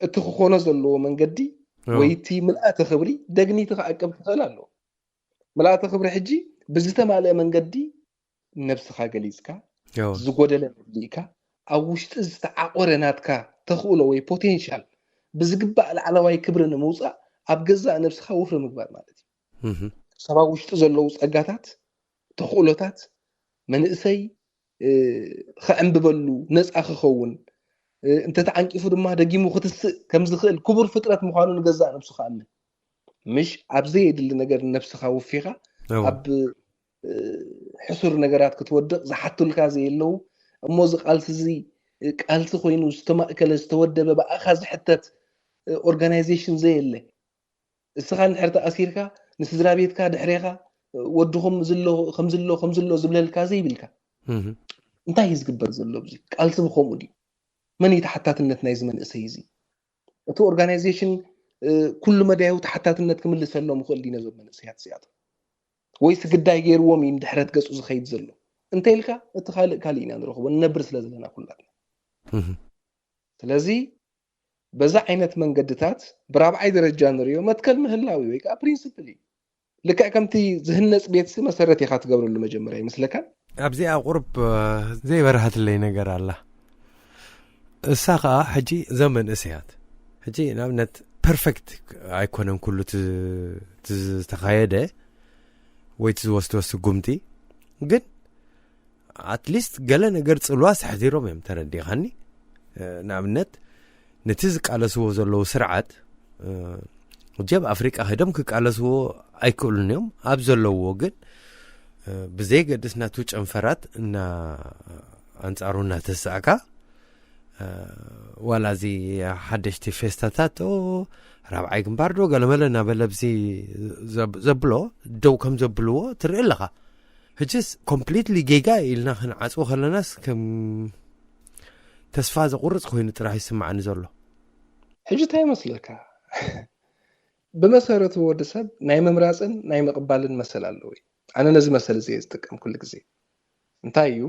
እቲ ክኾኖ ዘለዎ መንገዲ ወይ እቲ ምልኣተ ክብሪ ደግኒቲ ክዓቅብ ክኽእል ኣለዎ። ምልኣተ ክብሪ ሕጂ ብዝተማልአ መንገዲ ነብስኻ ገሊፅካ፣ ዝጎደለ መሊእካ፣ ኣብ ውሽጢ ዝተዓቆረ ናትካ ተኽእሎ ወይ ፖቴንሻል ብዝግባእ ላዕለዋይ ክብሪ ንምውፃእ ኣብ ገዛእ ነብስኻ ወፍሪ ምግባር ማለት እዩ። ሰብ ኣብ ውሽጢ ዘለዉ ፀጋታት፣ ተኽእሎታት፣ መንእሰይ ከዕንብበሉ፣ ነፃ ክኸውን፣ እንተተዓንቂፉ ድማ ደጊሙ ክትስእ ከም ዝኽእል ክቡር ፍጥረት ምዃኑ ንገዛእ ነብሱ ክኣምን፣ ምሽ ኣብ ዘየድሊ ነገር ነብስኻ ወፊኻ ኣብ ሕሱር ነገራት ክትወድቕ ዝሓቱልካ ዘየለዉ፣ እሞ እዚ ቃልሲ እዚ ቃልሲ ኮይኑ ዝተማእከለ ዝተወደበ ብኣኻ ዝሕተት ኦርጋናይዜሽን ዘየለ፣ እስኻ እንድሕር ተኣሲርካ ንስድራ ቤትካ ድሕሬኻ ወድኹም ከምዝሎ ከምዝሎ ዝብለልካ ዘይብልካ እንታይ እዩ ዝግበር ዘሎ? ብዙ ቃልሲ ብኸምኡ ድዩ? መን እዩ ተሓታትነት ናይዚ መንእሰይ እዚ? እቲ ኦርጋናይዜሽን ኩሉ መዳያዊ ተሓታትነት ክምልሰሎም ይኽእል ድዩ ነዞም መንእሰያት እዚኣቶም? ወይስ ግዳይ ገይርዎም እዩ ንድሕረት ገፁ ዝኸይድ ዘሎ? እንተ ኢልካ እቲ ካልእ ካልእ ኢና ንረኽቦ ንነብር ስለ ዘለና ኩላትና። ስለዚ በዛ ዓይነት መንገድታት ብራብዓይ ደረጃ ንሪኦ መትከል ምህላው እዩ ወይ ከዓ ፕሪንስፕል እዩ። ልክዕ ከምቲ ዝህነፅ ቤትሲ መሰረት ኢኻ ትገብረሉ መጀመርያ ይመስለካ። ኣብዚኣ ቁርብ ዘይበርሃትለይ ነገር ኣላ። እሳ ከዓ ሕጂ እዞም መንእሰያት ሕጂ ንኣብነት ፐርፌክት ኣይኮነን ኩሉ እቲ ዝተኻየደ ወይ እቲ ዝወስድዎ ስጉምቲ፣ ግን ኣትሊስት ገለ ነገር ፅልዋ ሰሕቲሮም እዮም። ተረዲኻኒ? ንኣብነት ነቲ ዝቃለስዎ ዘለዉ ስርዓት ሕጂ ኣብ ኣፍሪቃ ከይዶም ክቃለስዎ ኣይክእሉን እዮም። ኣብ ዘለውዎ ግን ብዘይገድስ ናቱ ጨንፈራት እና ኣንጻሩ እናተሳእካ ዋላ እዚ ሓደሽቲ ፌስታታት ራብዓይ ግንባር ዶ ገለመለ እናበለ ብዚ ዘብሎ ደው ከም ዘብልዎ ትርኢ ኣለኻ። ሕጅስ ኮምፕሊትሊ ጌጋ ኢልና ክንዓጽዎ ከለናስ ከም ተስፋ ዘቑርጽ ኮይኑ ጥራሕ ይስማዓኒ ዘሎ። ሕጂ እንታይ ይመስለካ? ብመሰረቱ ወዲ ሰብ ናይ ምምራፅን ናይ ምቕባልን መሰል ኣለዎ እዩ። ኣነ ነዚ መሰል እዚ እየ ዝጥቀም ኩሉ ግዜ። እንታይ እዩ?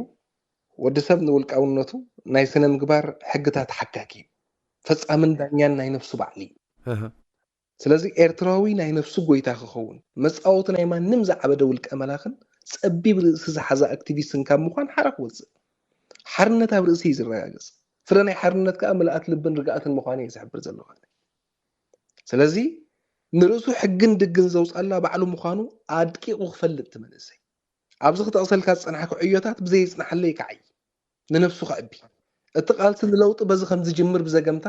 ወዲ ሰብ ንውልቃውነቱ ናይ ስነ ምግባር ሕግታት ሓካኪ እዩ። ፈጻምን ዳኛን ናይ ነፍሱ ባዕሊ እዩ። ኣሃ። ስለዚ ኤርትራዊ ናይ ነፍሱ ጎይታ ክኸውን፣ መጻወቲ ናይ ማንም ዝዓበደ ውልቀ መላኽን ጸቢብ ርእሲ ዝሓዘ ኣክቲቪስትን ካብ ምዃን ሓራ ክወጽእ። ሓርነት ኣብ ርእሲ እዩ ዝረጋገጽ። ፍረ ናይ ሓርነት ከኣ ምልኣት ልብን ርግኣትን ምዃኑ እየ ዝሕብር ዘለኹ። ስለዚ ንርእሱ ሕግን ድግን ዘውጻላ ባዕሉ ምዃኑ ኣድቂቑ ክፈልጥ እቲ መንእሰይ። ኣብዚ ክጠቕሰልካ ዝጸናሕኩ ዕዮታት ብዘይ ይጽናሓለይ ከዓይ ንነፍሱ ከዕቢ። እቲ ቃልሲ ንለውጢ በዚ ከም ዝጅምር ብዘገምታ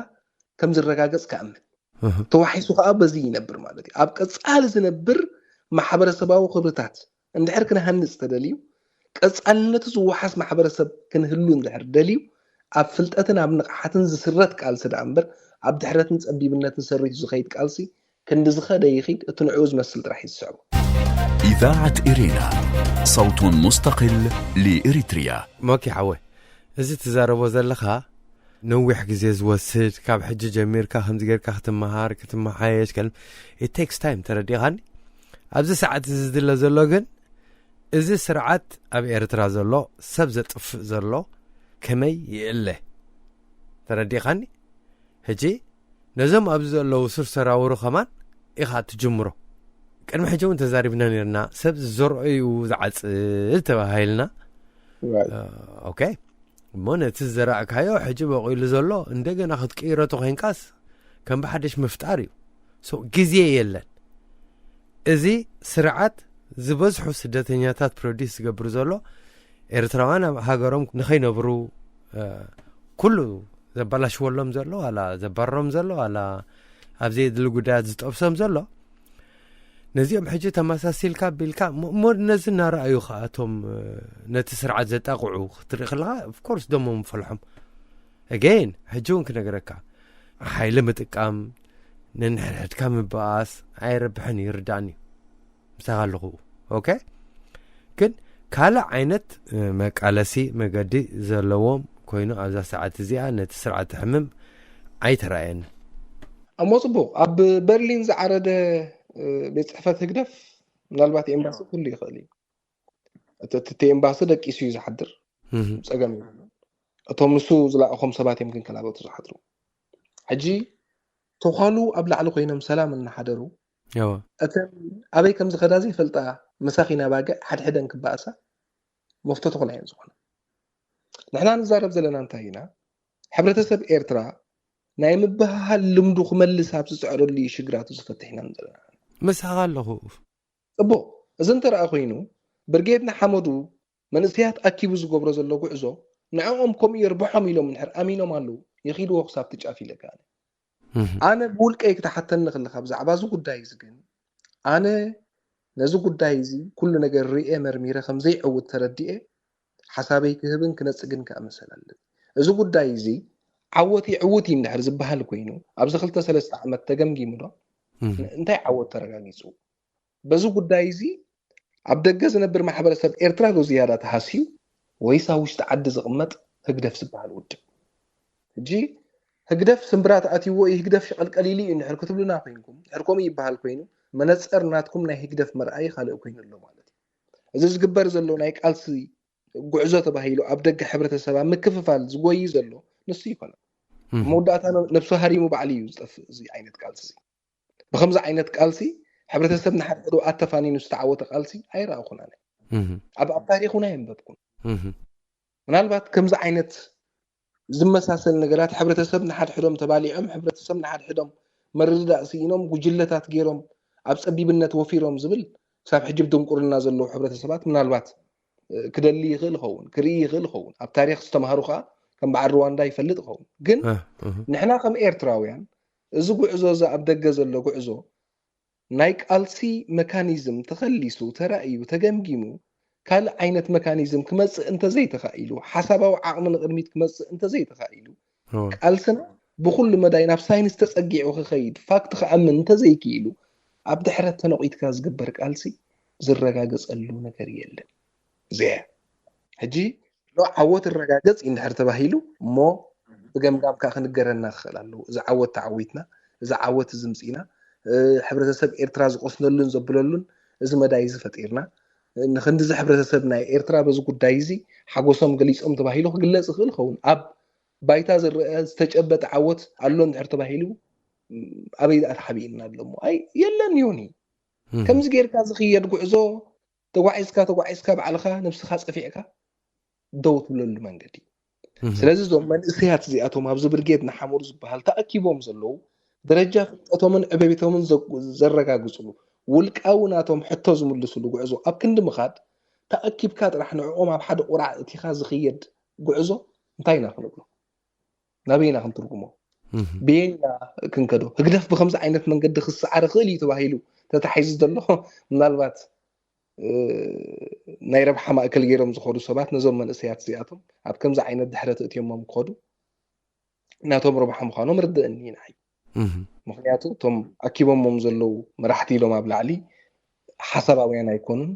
ከም ዝረጋገጽ ከኣምን። እህ። ተዋሒሱ ከኣ በዚ ይነብር ማለት እዩ። ኣብ ቀጻሊ ዝነብር ማሕበረሰባዊ ክብርታት እንድሕር ክንሃንጽ ተደልዩ፣ ቀጻልነቱ ዝወሓስ ማሕበረሰብ ክንህሉ እንድሕር ደልዩ፣ ኣብ ፍልጠትን ኣብ ንቕሓትን ዝስረት ቃልሲ ደኣ እምበር ኣብ ድሕረትን ጸቢብነትን ሰሪቱ ዝኸይድ ቃልሲ ክንዲ ዝኸደ ይኺድ፣ እቲ ንዕኡ ዝመስል ጥራሕ እዩ ዝስዕቦ። إذاعة إرينا، صوت مستقل لإريتريا. ሞኪ ሓወይ፣ እዚ ትዛረቦ ዘለኻ ነዊሕ ግዜ ዝወስድ፣ ካብ ሕጂ ጀሚርካ ከምዚ ጌርካ ክትመሃር ክትመሓየሽ ከል it takes time፣ ተረዲኻኒ? ኣብዚ ሰዓት እዚ ዝድለ ዘሎ ግን እዚ ስርዓት ኣብ ኤርትራ ዘሎ ሰብ ዘጥፍእ ዘሎ ከመይ ይእለ፣ ተረዲኻኒ? ሕጂ ነዞም ኣብዚ ዘለዉ ሱር ሰራውሩ ከማን ኢኻ ትጅምሮ። ቅድሚ ሕጂ እውን ተዛሪብና ነርና፣ ሰብ ዝዘርኦ እዩ ዝዓጽድ ተባሂልና። ኦኬ፣ እሞ ነቲ ዝዘራእካዮ ሕጂ በቂሉ ዘሎ እንደገና ክትቅይሮ ተኮይንካስ ከም ብሓደሽ ምፍጣር እዩ። ሶ ግዜ የለን። እዚ ስርዓት ዝበዝሑ ስደተኛታት ፕሮዲስ ዝገብር ዘሎ ኤርትራውያን ኣብ ሃገሮም ንኸይነብሩ ኩሉ ዘባላሽወሎም ዘሎ ዋላ ዘባረሮም ዘሎ ዋላ ኣብ ዘየድሊ ጉዳያት ዝጠብሶም ዘሎ፣ ነዚኦም ሕጂ ተመሳሲልካ ቢልካ እሞ ነዚ እናረኣዩ ከኣቶም ነቲ ስርዓት ዘጣቕዑ ክትርኢ ከለካ ኦፍኮርስ ደሞም ፈልሖም። ኣገይን ሕጂ እውን ክነግረካ፣ ሓይሊ ምጥቃም፣ ነንሕድሕድካ ምበኣስ ኣይረብሕን፣ ይርዳእኒ እዩ ምሳኻ ኣለኹ። ኦኬ፣ ግን ካልእ ዓይነት መቃለሲ መገዲ ዘለዎም ኮይኑ ኣብዛ ሰዓት እዚኣ ነቲ ስርዓት ሕምም ኣይተራእየን። እሞ ጽቡቕ፣ ኣብ በርሊን ዝዓረደ ቤት ጽሕፈት ህግደፍ ምናልባት ኤምባሲ ክህሉ ይኽእል እዩ። እቲ ኤምባሲ ደቂሱ እዩ ዝሓድር፣ ጸገም እዩ። እቶም ንሱ ዝለኣኾም ሰባት እዮም ግን ከላበቱ ዝሓድሩ። ሕጂ ተዃሉ ኣብ ላዕሊ ኮይኖም ሰላም እናሓደሩ እተን ኣበይ ከም ዝኸዳ ዘይፈልጣ መሳኺና ባግዕ ሓድሕደን ክበኣሳ መፍቶ ተኾላ እየን ዝኾነ። ንሕና ንዛረብ ዘለና እንታይ ኢና? ሕብረተሰብ ኤርትራ ናይ ምብህሃል ልምዱ ክመልስ ኣብ ዝጽዕረሉ እዩ ሽግራቱ ዝፈትሕ ኢና ዘለና። ምሳኻ ኣለኹ። ጽቡቕ፣ እዚ እንተ ደኣ ኮይኑ ብርጌድ ንሓመዱ መንእሰያት ኣኪቡ ዝገብሮ ዘሎ ጉዕዞ ንዕኦም ከምኡ የርብሖም ኢሎም እንድሕር ኣሚኖም ኣለዉ ይኺድዎ ክሳብ ትጫፍ ኢለካ። ኣነ ኣነ ብውልቀይ ክትሓተኒ ከለኻ ብዛዕባ እዚ ጉዳይ እዚ ግን ኣነ ነዚ ጉዳይ እዚ ኩሉ ነገር ርእየ መርሚረ ከም ዘይዕውት ተረዲኤ ሓሳበይ ክህብን ክነጽግን ከኣ መሰል ኣለኒ። እዚ ጉዳይ እዚ ዓወት ይዕውት እዩ እንድሕር ዝበሃል ኮይኑ ኣብዚ ክልተ ሰለስተ ዓመት ተገምጊሙ ዶ እንታይ ዓወት ተረጋጊጹ? በዚ ጉዳይ እዚ ኣብ ደገ ዝነብር ማሕበረሰብ ኤርትራ ዶ ዝያዳ ተሃስዩ ወይስ ኣብ ውሽጢ ዓዲ ዝቕመጥ ህግደፍ ዝበሃል ውድብ? ሕጂ ህግደፍ ስምብራት ኣትይዎ እዩ፣ ህግደፍ ሽቐልቀል ኢሉ እዩ እንድሕር ክትብሉና ኮይንኩም፣ ድሕር ከምኡ ይበሃል ኮይኑ መነጸር ናትኩም ናይ ህግደፍ መርኣይ ካልእ ኮይኑ ኣሎ ማለት እዩ። እዚ ዝግበር ዘሎ ናይ ቃልሲ ጉዕዞ ተባሂሉ ኣብ ደገ ሕብረተሰብ ኣብ ምክፍፋል ዝጎይ ዘሎ ንሱ ይኮነ። መወዳእታ ነብሱ ሃሪሙ ባዕሉ እዩ ዝጠፍእ እዚ ዓይነት ቃልሲ እዚ። ብከምዚ ዓይነት ቃልሲ ሕብረተሰብ ንሓድሕዱ ኣተፋኒኑ ዝተዓወተ ቃልሲ ኣይረኣኹን ኣነ። ኣብ ኣብ ታሪኽ እውን ኣየንበብኩን። ምናልባት ከምዚ ዓይነት ዝመሳሰል ነገራት ሕብረተሰብ ንሓድሕዶም ተባሊዖም፣ ሕብረተሰብ ንሓድሕዶም መርድዳእ ስኢኖም፣ ጉጅለታት ገይሮም ኣብ ጸቢብነት ወፊሮም ዝብል ክሳብ ሕጂ ብድንቁርና ዘለዉ ሕብረተሰባት ምናልባት ክደሊ ይኽእል ይኸውን፣ ክርኢ ይኽእል ይኸውን። ኣብ ታሪኽ ዝተማሃሩ ከኣ ከም በዓል ሩዋንዳ ይፈልጥ ይኸውን። ግን ንሕና ከም ኤርትራውያን እዚ ጉዕዞ እዚ ኣብ ደገ ዘሎ ጉዕዞ ናይ ቃልሲ መካኒዝም ተኸሊሱ፣ ተራእዩ፣ ተገምጊሙ፣ ካልእ ዓይነት መካኒዝም ክመጽእ እንተዘይተኻኢሉ፣ ሓሳባዊ ዓቕሚ ንቕድሚት ክመጽእ እንተዘይተኻኢሉ፣ ቃልስና ብኹሉ መዳይ ናብ ሳይንስ ተጸጊዑ ክኸይድ፣ ፋክት ክኣምን እንተዘይክኢሉ፣ ኣብ ድሕረት ተነቒትካ ዝግበር ቃልሲ ዝረጋገጸሉ ነገር የለን። እዚኣ ሕጂ ሎ ዓወት እረጋገጽ እንድሕር ተባሂሉ እሞ ብገምጋም ከዓ ክንገረና ክኽእል ኣለዎ። እዚ ዓወት ተዓዊትና፣ እዚ ዓወት እዚ ምፅኢና፣ ሕብረተሰብ ኤርትራ ዝቆስነሉን ዘብለሉን እዚ መዳይ እዚ ፈጢርና፣ ንክንድዚ ሕብረተሰብ ናይ ኤርትራ በዚ ጉዳይ እዚ ሓጎሶም ገሊፆም ተባሂሉ ክግለፅ ይኽእል ይኸውን። ኣብ ባይታ ዝረአ ዝተጨበጠ ዓወት ኣሎ እንድሕር ተባሂሉ ኣበይ ደኣ ተሓቢእና ኣሎ እሞ? ኣይ የለን ዮኒ። ከምዚ ጌርካ ዝኽየድ ጉዕዞ ተጓዒዝካ ተጓዒዝካ ባዕልኻ ነብስኻ ፀፊዕካ ደው ትብለሉ መንገዲ። ስለዚ እዞም መንእሰያት እዚኣቶም ኣብዚ ብርጌድ ንሓመዱ ዝበሃል ተኣኪቦም ዘለዉ ደረጃ ፍልጠቶምን ዕቤቶምን ዘረጋግፅሉ ውልቃዊ ናቶም ሕቶ ዝምልስሉ ጉዕዞ ኣብ ክንዲ ምኻድ ተኣኪብካ ጥራሕ ንዕኦም ኣብ ሓደ ቁራዕ እቲኻ ዝኽየድ ጉዕዞ እንታይ ኢና ክንብሎ? ናበይና ክንትርጉሞ? ብየና ክንከዶ? ህግደፍ ብከምዚ ዓይነት መንገዲ ክሰዓር ይኽእል እዩ ተባሂሉ ተታሒዙ ዘሎ ምናልባት ናይ ረብሓ ማእከል ገይሮም ዝኸዱ ሰባት ነዞም መንእሰያት እዚኣቶም ኣብ ከምዚ ዓይነት ድሕረት እትዮሞም ክኸዱ ናቶም ረብሓ ምዃኖም ርድእኒ እዩ ንዓይ። ምክንያቱ እቶም ኣኪቦሞም ዘለዉ መራሕቲ ኢሎም ኣብ ላዕሊ ሓሳባውያን ኣይኮኑን።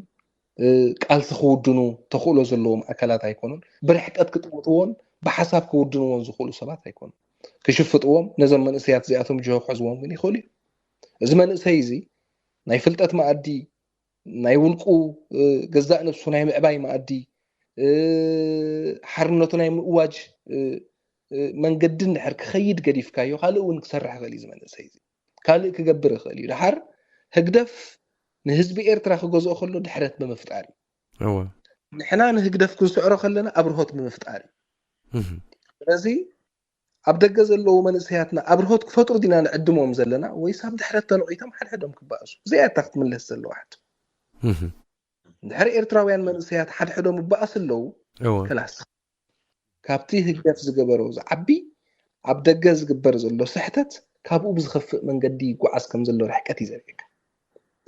ቃልሲ ክውድኑ ተኽእሎ ዘለዎም ኣካላት ኣይኮኑን። ብርሕቀት ክጥምትዎን ብሓሳብ ክውድንዎን ዝኽእሉ ሰባት ኣይኮኑን። ክሽፍጥዎም ነዞም መንእሰያት እዚኣቶም ጅሆ ክሕዝዎም ግን ይኽእሉ እዮም። እዚ መንእሰይ እዚ ናይ ፍልጠት መኣዲ ናይ ውልቁ ገዛእ ነብሱ ናይ ምዕባይ መኣዲ ሓርነቱ ናይ ምእዋጅ መንገዲ እንድሕር ክኸይድ ገዲፍካዮ ካልእ እውን ክሰርሕ ይኽእል እዩ። ዝመንእሰይ እዚ ካልእ ክገብር ይኽእል እዩ። ድሓር ህግደፍ ንህዝቢ ኤርትራ ክገዝኦ ከሎ ድሕረት ብምፍጣር እዩ። ንሕና ንህግደፍ ክንስዕሮ ከለና ኣብርሆት ብምፍጣር እዩ። ስለዚ ኣብ ደገ ዘለዉ መንእሰያትና ኣብርሆት ክፈጥሩ ዲና ንዕድሞም ዘለና ወይስ ኣብ ድሕረት ተነቒቶም ሓድሕዶም ክበኣሱ? እዚኣ እታ ክትምለስ ዘለዋ ሕቶ። እንድሕር ኤርትራውያን መንእሰያት ሓድሕዶም ይበኣሱ ኣለዉ፣ ከላስ ካብቲ ህግደፍ ዝገበሮ ዝዓቢ ኣብ ደገ ዝግበር ዘሎ ስሕተት ካብኡ ብዝኸፍእ መንገዲ ይጓዓዝ ከም ዘሎ ርሕቀት እዩ ዘርእየካ።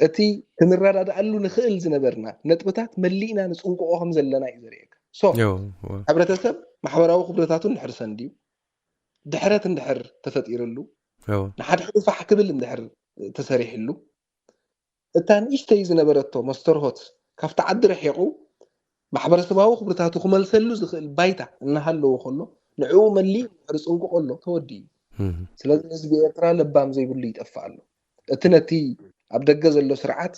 እቲ ክንረዳድኣሉ ንኽእል ዝነበርና ነጥብታት መሊእና ንጽንቅቖ ከም ዘለና እዩ ዘርእየካ። ሶ ሕብረተሰብ ማሕበራዊ ክብረታቱ እንድሕር ሰንድዩ ድሕረት እንድሕር ተፈጢርሉ ንሓድሕዱ ፋሕ ክብል እንድሕር ተሰሪሕሉ እታ ንእሽተይ ዝነበረቶ መስተርሆት ካብቲ ዓዲ ርሒቑ ማሕበረሰባዊ ክብርታቱ ክመልሰሉ ዝኽእል ባይታ እናሃለዎ ከሎ ንዕኡ መሊኡ ድሕሪ ጽንቁ ከሎ ተወዲኡ እዩ። ስለዚ ህዝቢ ኤርትራ ለባም ዘይብሉ ይጠፍእ ኣሎ። እቲ ነቲ ኣብ ደገ ዘሎ ስርዓት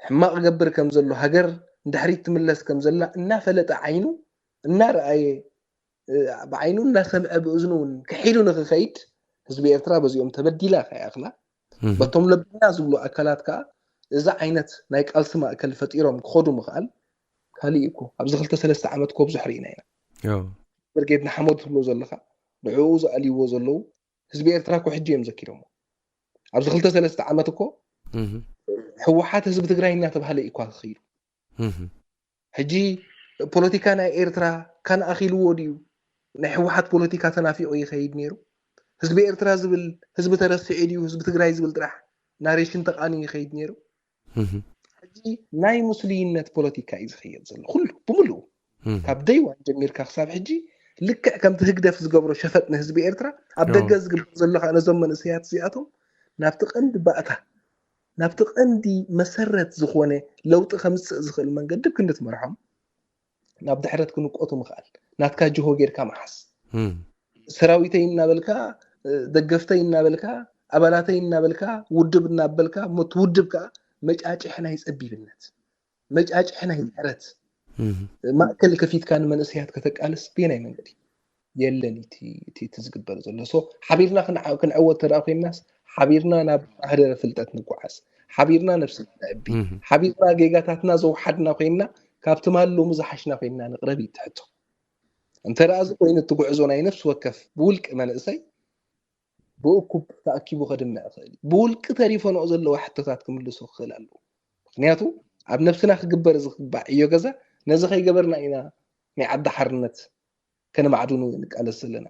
ሕማቕ ገብር ከም ዘሎ ሃገር ንድሕሪት ትምለስ ከም ዘላ እናፈለጠ ዓይኑ እናረኣየ ብዓይኑ እናሰምዐ ብእዝኑ እውን ክሒዱ ንክኸይድ ህዝቢ ኤርትራ በዚኦም ተበዲላ ከይኣኽላ በቶም ለቢና ዝብሉ ኣካላት ከዓ እዚ ዓይነት ናይ ቃልሲ ማእከል ፈጢሮም ክኸዱ ምኽኣል ካሊእ እኮ ኣብዚ ክልተ ሰለስተ ዓመት ኮብ ዝሕር ኢና ኢና ብርጌድ ንሓመዱ ትብሎ ዘለኻ ንዕኡ ዝኣልይዎ ዘለዉ ህዝቢ ኤርትራ እኮ ሕጂ እዮም ዘኪሮሞ ኣብዚ ክልተ ሰለስተ ዓመት እኮ ህወሓት ህዝቢ ትግራይ እናተባሃለ እዩ እኳ ዝኸይዱ ሕጂ ፖለቲካ ናይ ኤርትራ ካን ኣኺልዎ ድዩ ናይ ህወሓት ፖለቲካ ተናፊቑ ይኸይድ ነይሩ ህዝቢ ኤርትራ ዝብል ህዝቢ ተረሲዑ ድዩ ህዝቢ ትግራይ ዝብል ጥራሕ ናሬሽን ተቓንዩ ይኸይድ ነይሩ ሕጂ ናይ ሙስሊምነት ፖለቲካ እዩ ዝኸየድ ዘሎ ኩሉ ብምሉኡ ካብ ደይዋን ጀሚርካ ክሳብ ሕጂ ልክዕ ከምቲ ህግደፍ ዝገብሮ ሸፈጥ ንህዝቢ ኤርትራ ኣብ ደገ ዝግበር ዘሎ ከዓ ነዞም መንእሰያት እዚኣቶም ናብቲ ቀንዲ ባእታ ናብቲ ቀንዲ መሰረት ዝኾነ ለውጢ ከምፅእ ዝኽእል መንገዲ ክንዲ ትመርሖም ናብ ድሕረት ክንቆቱ ምኽኣል ናትካ ጅሆ ጌርካ መሓዝ ሰራዊተይ እናበልካ ደገፍተይ እናበልካ ኣባላተይ እናበልካ ውድብ እናበልካ ሞት ውድብ ከዓ መጫጭሕ ናይ ፀቢብነት መጫጭሕ ናይ ድሕረት ማእከል ከፊትካ ንመንእሰያት ከተቃልስ ብየናይ መንገዲ የለን እቲ ዝግበር ዘሎ ሶ ሓቢርና ክንዕወት ተደኣ ኮይንናስ ሓቢርና ናብ ማህደረ ፍልጠት ንጓዓዝ ሓቢርና ነብስና ነዕቢ ሓቢርና ጌጋታትና ዘውሓድና ኮይንና ካብ ትማል ሎሚ ዝሓሽና ኮይንና ንቕረብ እዩ ትሕቶ እንተ ደኣ እዚ ኮይኑ እቲ ጉዕዞ ናይ ነፍሲ ወከፍ ብውልቂ መንእሰይ ብእኩብ ተኣኪቡ ከድምዕ ይኽእል እዩ ብውልቂ ተሪፈንኦ ዘለዋ ሕቶታት ክምልሶ ክኽእል ኣለዎ ምክንያቱ ኣብ ነብስና ክግበር ዝግባእ ዕዮ ገዛ ነዚ ከይገበርና ኢና ናይ ዓዲ ሓርነት ከነማዕድኑ ንቃለስ ዘለና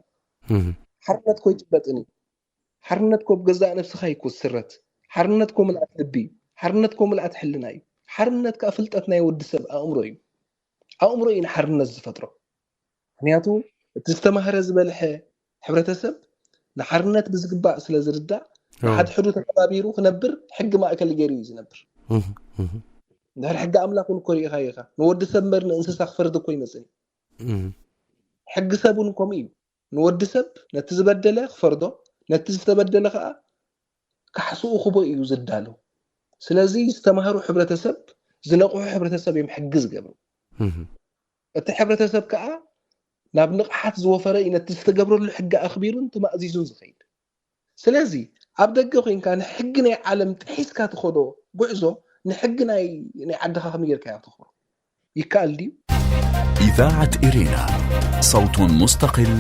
ሓርነት ኮ ይጭበጥን እዩ ሓርነት ኮ ብገዛእ ነብስኻ እዩ ክስረት ሓርነት ኮ ምልኣት ልቢ እዩ ሓርነት ኮ ምልኣት ሕልና እዩ ሓርነት ከዓ ፍልጠት ናይ ወዲ ሰብ ኣእምሮ እዩ ኣእምሮ እዩ ንሓርነት ዝፈጥሮ ምክንያቱ እቲ ዝተማህረ ዝበልሐ ሕብረተሰብ ንሓርነት ብዝግባእ ስለ ዝርዳእ ንሓድሕዱ ተኸባቢሩ ክነብር ሕጊ ማእከል ገይሩ እዩ ዝነብር እንድሕር ሕጊ ኣምላኽ እውን እኮ ርኢኻ ኢኻ። ንወዲ ሰብ እምበር ንእንስሳ ክፈርድ እኮ ይመጽእ። ሕጊ ሰብ እውን ከምኡ እዩ። ንወዲ ሰብ ነቲ ዝበደለ ክፈርዶ፣ ነቲ ዝተበደለ ከዓ ካሕስኡ ክቦ እዩ ዝዳሎ። ስለዚ ዝተማህሩ ሕብረተሰብ፣ ዝነቕሑ ሕብረተሰብ እዮም ሕጊ ዝገብሩ። እቲ ሕብረተሰብ ከዓ ናብ ንቕሓት ዝወፈረ እዩ ነቲ ዝተገብረሉ ሕጊ ኣኽቢሩን ተማእዚዙን ዝኸይድ። ስለዚ ኣብ ደገ ኮይንካ ንሕጊ ናይ ዓለም ጥሒስካ ትኸዶ ጉዕዞ ንሕጊ ናይ ናይ ዓድኻ ከመይ ጌርካ እያ ተኽብሮ? ይከኣል ድዩ? إذاعة إرينا، صوت مستقل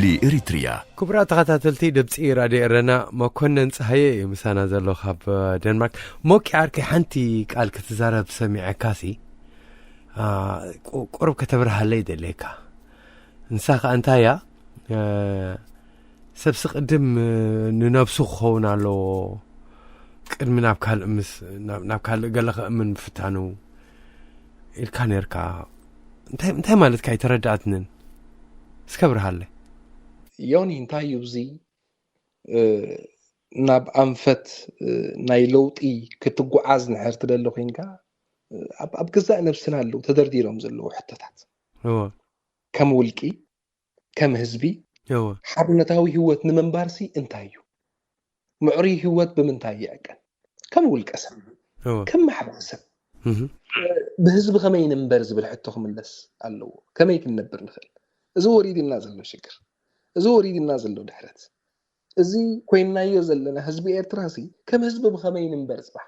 لإريتريا. ክቡራት ተኸታተልቲ ድምፂ ራድዮ ኤረና፣ መኮነን ፀሃየ እዩ ምሳና ዘሎ ካብ ደንማርክ። ሞኪ ዓርከይ፣ ሓንቲ ቃል ክትዛረብ ሰሚዐካሲ ቁሩብ ከተብርሃለይ ደለካ። ንሳ ከዓ እንታይ እያ? ሰብሲ ቅድም ንነብሱ ክኸውን ኣለዎ ቅድሚ ናብ ካልእ ምስ ናብ ካልእ ገለ ክእምን ምፍታኑ ኢልካ ነርካ። እንታይ ማለትካ ኣይተረዳእትንን? እስከ ብርሃለይ። ዮኒ፣ እንታይ እዩ እዚ ናብ ኣንፈት ናይ ለውጢ ክትጓዓዝ ንሕር ትደሊ ኮይንካ ኣብ ገዛእ ነብስና ኣለዉ ተደርዲሮም ዘለዉ ሕቶታት። ከም ውልቂ፣ ከም ህዝቢ፣ ሓርነታዊ ህይወት ንምንባርሲ እንታይ እዩ? ምዕሩይ ህይወት ብምንታይ ይዕቀን? ከም ውልቀ ሰብ፣ ከም ማሕበረሰብ ብህዝቢ ከመይ ንምበር ዝብል ሕቶ ክምለስ ኣለዎ። ከመይ ክንነብር ንኽእል? እዚ ወሪድና ዘሎ ሽግር፣ እዚ ወሪድና ዘሎ ድሕረት፣ እዚ ኮይንናዮ ዘለና ህዝቢ ኤርትራ ሲ ከም ህዝቢ ብኸመይ ንምበር ጽባሕ?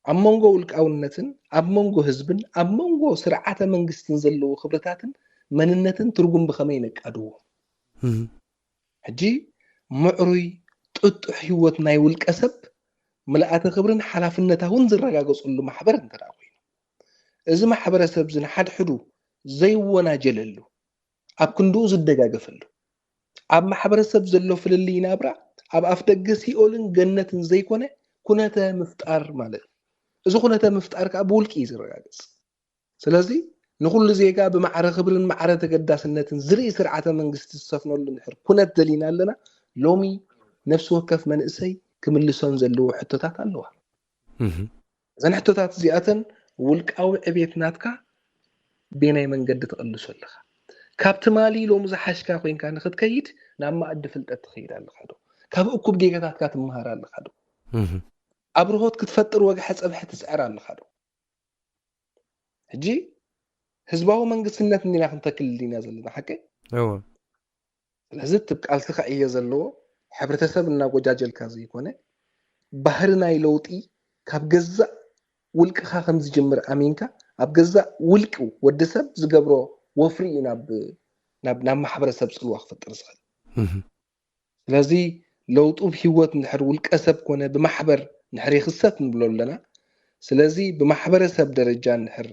ኣብ መንጎ ውልቃውነትን ኣብ መንጎ ህዝብን ኣብ መንጎ ስርዓተ መንግስትን ዘለዉ ክብርታትን መንነትን ትርጉም ብኸመይ ነቃድዎ? ሕጂ ምዕሩይ ጥጡሕ ህይወት ናይ ውልቀ ሰብ ምልኣተ ክብርን ሓላፍነታውን ዝረጋገጸሉ ማሕበር እንተ ኮይኑ፣ እዚ ማሕበረሰብ እዚ ንሓድሕዱ ዘይወናጀለሉ፣ ኣብ ክንድኡ ዝደጋገፈሉ፣ ኣብ ማሕበረሰብ ዘሎ ፍልልይ ናብራ ኣብ ኣፍ ደገ ሲኦልን ገነትን ዘይኮነ ኩነተ ምፍጣር ማለት እዩ። እዚ ኩነተ ምፍጣር ከዓ ብውልቂ እዩ ዝረጋገጽ። ስለዚ ንኹሉ ዜጋ ብማዕረ ክብርን ማዕረ ተገዳስነትን ዝርኢ ስርዓተ መንግስቲ ዝሰፍነሉ እንድሕር ኩነት ደሊና ኣለና፣ ሎሚ ነፍሲ ወከፍ መንእሰይ ክምልሶን ዘለዎ ሕቶታት ኣለዋ። እዘን ሕቶታት እዚኣተን ውልቃዊ ዕቤት ናትካ ቤናይ መንገዲ ትቕልሶ ኣለኻ? ካብ ትማሊ ሎሚ ዝሓሽካ ኮይንካ ንክትከይድ ናብ ማእዲ ፍልጠት ትኸይድ ኣለኻ ዶ? ካብ እኩብ ጌጋታትካ ትመሃር ኣለኻ ዶ? ኣብርሆት ክትፈጥር ወግሐ ጸብሐ ትጽዕር ኣለኻ ዶ? ሕጂ ህዝባዊ መንግስትነት እንዲና ክንተክል እንዲና ዘለና ሓቂ። ስለዚ እቲ ቃልሲ ከዕየ ዘለዎ ሕብረተሰብ እናጎጃጀልካ ዘይኮነ፣ ባህሪ ናይ ለውጢ ካብ ገዛእ ውልቅኻ ከም ዝጅምር ኣሚንካ፣ ኣብ ገዛእ ውልቂ ወዲ ሰብ ዝገብሮ ወፍሪ እዩ ናብ ናብ ናብ ማሕበረሰብ ጽልዋ ክፈጥር ዝኽእል። ስለዚ ለውጡ ብህይወት እንድሕር ውልቀ ሰብ ኮነ ብማሕበር እንድሕር ይኽሰት ንብሎ ኣለና። ስለዚ ብማሕበረሰብ ደረጃ እንድሕር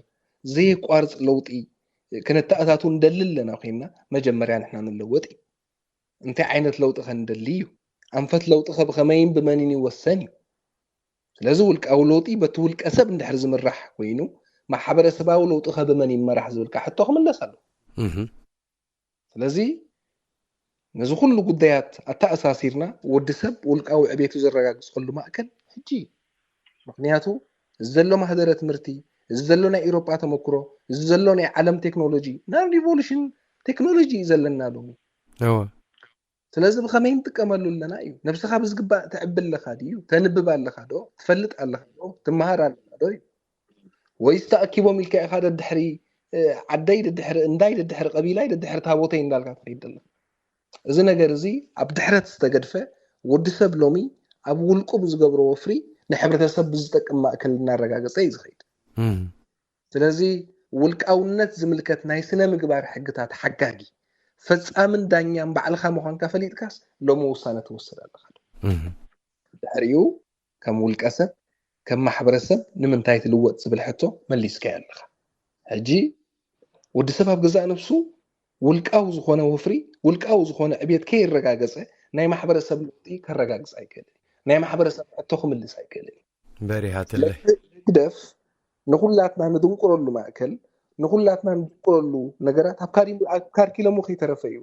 ዘየቋርጽ ለውጢ ክነተኣታቱ እንደሊ ኣለና ኮይንና፣ መጀመርያ ንሕና ንለወጥ እዩ። እንታይ ዓይነት ለውጢ ከ ንደሊ እዩ? ኣንፈት ለውጢ ከ ብኸመይን ብመንን ይወሰን እዩ? ስለዚ ውልቃዊ ለውጢ በቲ ውልቀ ሰብ እንድሕር ዝምራሕ ኮይኑ፣ ማሕበረሰባዊ ለውጢ ከ ብመን ይመራሕ ዝብል ከዓ ሕቶ ክምለስ ኣለዎ። ስለዚ ነዚ ኩሉ ጉዳያት ኣተኣሳሲርና ወዲ ሰብ ውልቃዊ ዕቤቱ ዘረጋግጸሉ ማእከል ሕጂ እዩ። ምክንያቱ እዚ ዘሎ ማህደረ ትምህርቲ፣ እዚ ዘሎ ናይ ኤውሮጳ ተመክሮ፣ እዚ ዘሎ ናይ ዓለም ቴክኖሎጂ፣ non revolution ቴክኖሎጂ እዩ ዘለና ሎሚ። ስለዚ ብኸመይ ንጥቀመሉ ኣለና እዩ። ነብስኻ ብዝግባእ ትዕቢ ኣለኻ ድዩ? ተንብብ ኣለኻ ዶ? ትፈልጥ ኣለኻ ዶ? ትመሃር ኣለኻ ዶ እዩ? ወይስ ተኣኪቦም ኢልካ ኢኻ ደድሕሪ ዓደይ ደድሕሪ እንዳይ ደድሕሪ ቀቢላይ ደድሕሪ ታቦተይ እንዳልካ ትኸይድ ዘለኻ? እዚ ነገር እዚ ኣብ ድሕረት ዝተገድፈ ወዲ ሰብ ሎሚ ኣብ ውልቁ ብዝገብሮ ወፍሪ ንሕብረተሰብ ብዝጠቅም ማእከል እናረጋገጸ እዩ ዝኸይድ። ስለዚ ውልቃውነት ዝምልከት ናይ ስነ ምግባር ሕግታት ሓጋጊ ፈጻምን ዳኛን ባዕልኻ ምዃንካ ፈሊጥካስ ሎሚ ውሳነ ትወስድ ኣለኻ ዶ? ድሕሪኡ ከም ውልቀ ሰብ ከም ማሕበረሰብ ንምንታይ ትልወጥ ዝብል ሕቶ መሊስካዮ ኣለኻ። ሕጂ ወዲ ሰብ ኣብ ገዛእ ነብሱ ውልቃዊ ዝኾነ ወፍሪ ውልቃዊ ዝኾነ ዕቤት ከየረጋገጸ ናይ ማሕበረሰብ ለውጢ ከረጋግጽ ኣይክእልን። ናይ ማሕበረሰብ ሕቶ ክምልስ ኣይክእልን። በሪሃትለይ። ህግደፍ ንኹላትና ንድንቁረሉ ማእከል ንኹላትና ንድንቁረሉ ነገራት ኣብ ካሪኩለሙ ከይተረፈ እዩ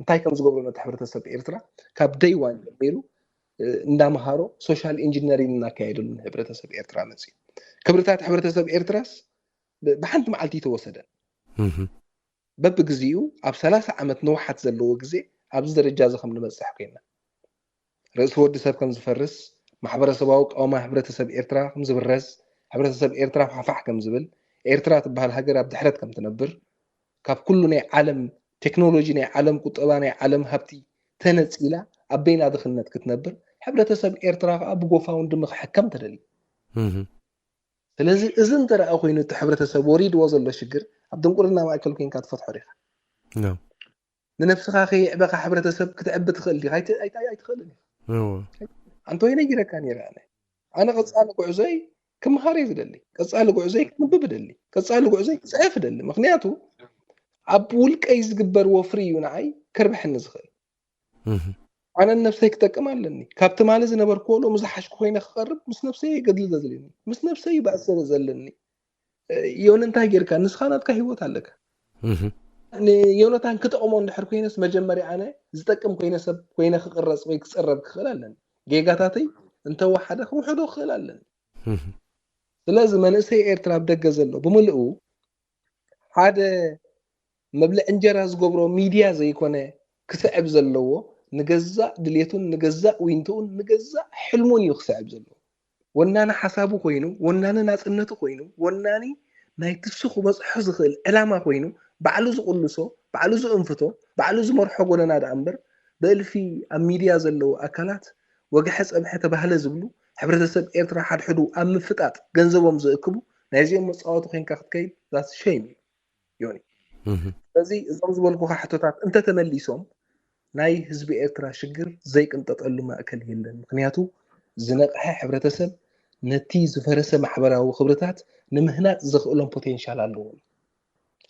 እንታይ ከም ዝገብሮ ነቲ ሕብረተሰብ ኤርትራ ካብ ደይዋን ጀሚሩ እንዳምሃሮ ሶሻል ኢንጂነሪንግ እናካየደሉ ንሕብረተሰብ ኤርትራ መፅዩ። ክብርታት ሕብረተሰብ ኤርትራስ ብሓንቲ መዓልቲ ተወሰደ። በብግዜኡ ኣብ ሰላሳ ዓመት ንውሓት ዘለዎ ግዜ ኣብዚ ደረጃ እዚ ከም ንበፅሕ ኮይና፣ ርእሲ ወዲ ሰብ ከም ዝፈርስ፣ ማሕበረሰባዊ ቀውማ ሕብረተሰብ ኤርትራ ከም ዝብረዝ፣ ሕብረተሰብ ኤርትራ ፋሕፋሕ ከም ዝብል፣ ኤርትራ ትበሃል ሃገር ኣብ ድሕረት ከም ትነብር፣ ካብ ኩሉ ናይ ዓለም ቴክኖሎጂ፣ ናይ ዓለም ቁጠባ፣ ናይ ዓለም ሃብቲ ተነፂላ ኣብ በይና ድኽነት ክትነብር፣ ሕብረተሰብ ኤርትራ ከዓ ብጎፋውንድሚ ክሕከም ተደልዩ። ስለዚ እዚ እንተ ደኣ ኮይኑ እቲ ሕብረተሰብ ወሪድዎ ዘሎ ሽግር ኣብ ድንቁርና ማእከል ኮይንካ ትፈትሖ ዲኻ? ንነብስኻ ከየዕበኻ ሕብረተሰብ ክትዕቢ ትኽእል ዲኻ? ኣይትኽእልን ኢኻ። ኣንተ ወይ ነጊረካ ነይረ ኣነ። ኣነ ቀጻሊ ጉዕዞይ ክምሃር እየ ዝደሊ። ቀጻሊ ጉዕዞይ ክንብብ እደሊ። ቀጻሊ ጉዕዞይ ክጽሕፍ እደሊ። ምኽንያቱ ኣብ ውልቀይ ዝግበር ወፍሪ እዩ ንዓይ ከርብሐኒ ዝኽእል። ኣነ ነብሰይ ክጠቅም ኣለኒ። ካብ ትማሊ ዝነበርክዎ ሎሚ ዝሓሽኩ ኮይነ ክቐርብ ምስ ነብሰይ እየ ገድሊ ዘድልየኒ። ምስ ነብሰይ እዩ ባእሲ ዘለኒ። ዮኒ እንታይ ጌርካ? ንስኻ ናትካ ህይወት ኣለካ። ንዮናታን ክጠቕሞ እንድሕር ኮይነስ መጀመርያ ኣነ ዝጠቅም ኮይነ ሰብ ኮይነ ክቕረጽ ወይ ክጸረብ ክኽእል ኣለኒ። ጌጋታተይ እንተወሓደ ክውሕዶ ክኽእል ኣለኒ። ስለዚ መንእሰይ ኤርትራ ኣብ ደገ ዘሎ ብምልኡ ሓደ መብልዕ እንጀራ ዝገብሮ ሚድያ ዘይኮነ ክስዕብ ዘለዎ ንገዛእ ድሌቱን ንገዛእ ዊንትኡን ንገዛእ ሕልሙን እዩ ክስዕብ ዘለዎ። ወናኒ ሓሳቡ ኮይኑ፣ ወናኒ ናጽነቱ ኮይኑ፣ ወናኒ ናይቲ እሱ ክበጽሖ ዝኽእል ዕላማ ኮይኑ፣ ባዕሉ ዝቕልሶ፣ ባዕሉ ዝእንፍቶ፣ ባዕሉ ዝመርሖ ጎደና ደኣ እምበር፣ ብእልፊ ኣብ ሚድያ ዘለዉ ኣካላት ወግሐ ጸብሐ ተባህለ ዝብሉ፣ ሕብረተሰብ ኤርትራ ሓድሕዱ ኣብ ምፍጣጥ ገንዘቦም ዝእክቡ፣ ናይዚኦም መጻወቲ ኮይንካ ክትከይድ that's shame እዩ። ዮኒ። ስለዚ እዞም ዝበልኩኻ ሕቶታት እንተተመሊሶም ናይ ህዝቢ ኤርትራ ሽግር ዘይቅንጠጠሉ ማእከል የለን። ምኽንያቱ ዝነቕሐ ሕብረተሰብ ነቲ ዝፈረሰ ማሕበራዊ ክብርታት ንምህናጽ ዘኽእሎም ፖቴንሻል ኣለዎም።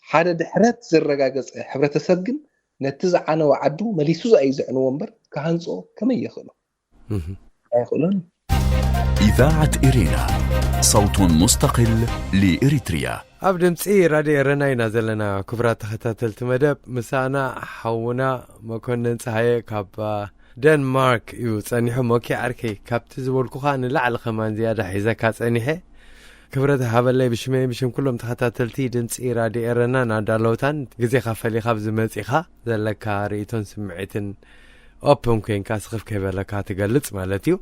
ሓደ ድሕረት ዘረጋገጸ ሕብረተሰብ ግን ነቲ ዝዓነወ ዓዱ መሊሱ እዩ ዘዕንዎ እምበር ክሃንጾ ከመይ የኽእሎ? ኣይኽእሎን። إذاعة إرينا، صوت مستقل لإريتريا. ኣብ ድምፂ ራድዮ ኤረና ኢና ዘለና። ክቡራት ተኸታተልቲ መደብ፣ ምሳና ሓውና መኮንን ፀሃየ ካብ ደንማርክ እዩ ፀኒሑ። ሞኪ ዓርከይ፣ ካብቲ ዝበልኩኻ ንላዕሊ ከማን ዝያዳ ሒዘካ ፀኒሐ። ክብረት ሃበለይ ብሽመይ ብሽም ኩሎም ተኸታተልቲ ድምፂ ራድዮ ኤረናን ኣዳለውታን ግዜኻ ፈሊኻ ኣብዚ መፂኻ ዘለካ ርእይቶን ስምዒትን ኦፕን ኮይንካ ስኽፍ ከይበለካ ትገልፅ ማለት እዩ።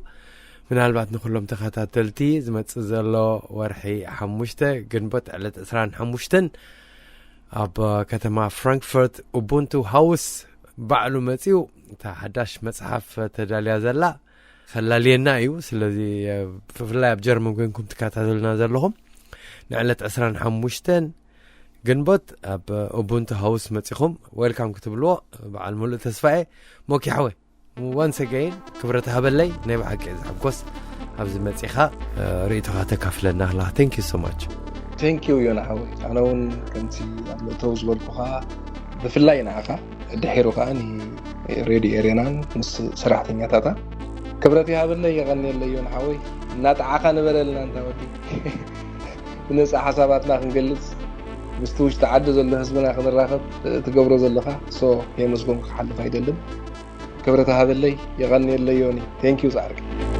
ምናልባት ንኩሎም ተኸታተልቲ ዝመፅእ ዘሎ ወርሒ ሓሙሽተ ግንቦት ዕለት ዕስራን ሓሙሽተን ኣብ ከተማ ፍራንክፈርት ኡቡንቱ ሃውስ ባዕሉ መፂኡ እታ ሓዳሽ መፅሓፍ ተዳልያ ዘላ ከላልየና እዩ። ስለዚ ብፍላይ ኣብ ጀርመን ኮይንኩም ትከታተሉና ዘለኹም ንዕለት ዕስራን ሓሙሽተን ግንቦት ኣብ ኡቡንቱ ሃውስ መፂኹም ዌልካም ክትብልዎ በዓል ሙሉእ ተስፋ እየ። ሞኪ ሓወይ፣ ዋንስ ኣገይን ክብረት ሃበለይ። ናይ ብሓቂ እየ ዝሕጎስ ኣብዚ መፂኻ ርእይቶኻ ተካፍለና ኣለኻ። Thank you so much። Thank you ዮና ሓወይ። ኣነ እውን ከምቲ ኣብ መእተዊ ዝበልኩኻ ብፍላይ ንዓኻ ድሒሩ ከዓ ንሬድዮ ኤሬናን ምስ ሰራሕተኛታታ ክብረት ይሃበለይ። የቐንየለይ ዮና ሓወይ። እናጠዓኻ ንበረልና እንታ ወዲ ብነፃ ሓሳባትና ክንገልፅ ምስቲ ውሽጢ ዓዲ ዘሎ ህዝብና ክንራኸብ ትገብሮ ዘለኻ ሶ ከየመስገንኩ ክሓልፍ ኣይደልን። ክብረት ሃበለይ። የቐንየለይ ዮኒ። Thank you ፃዕርቂ።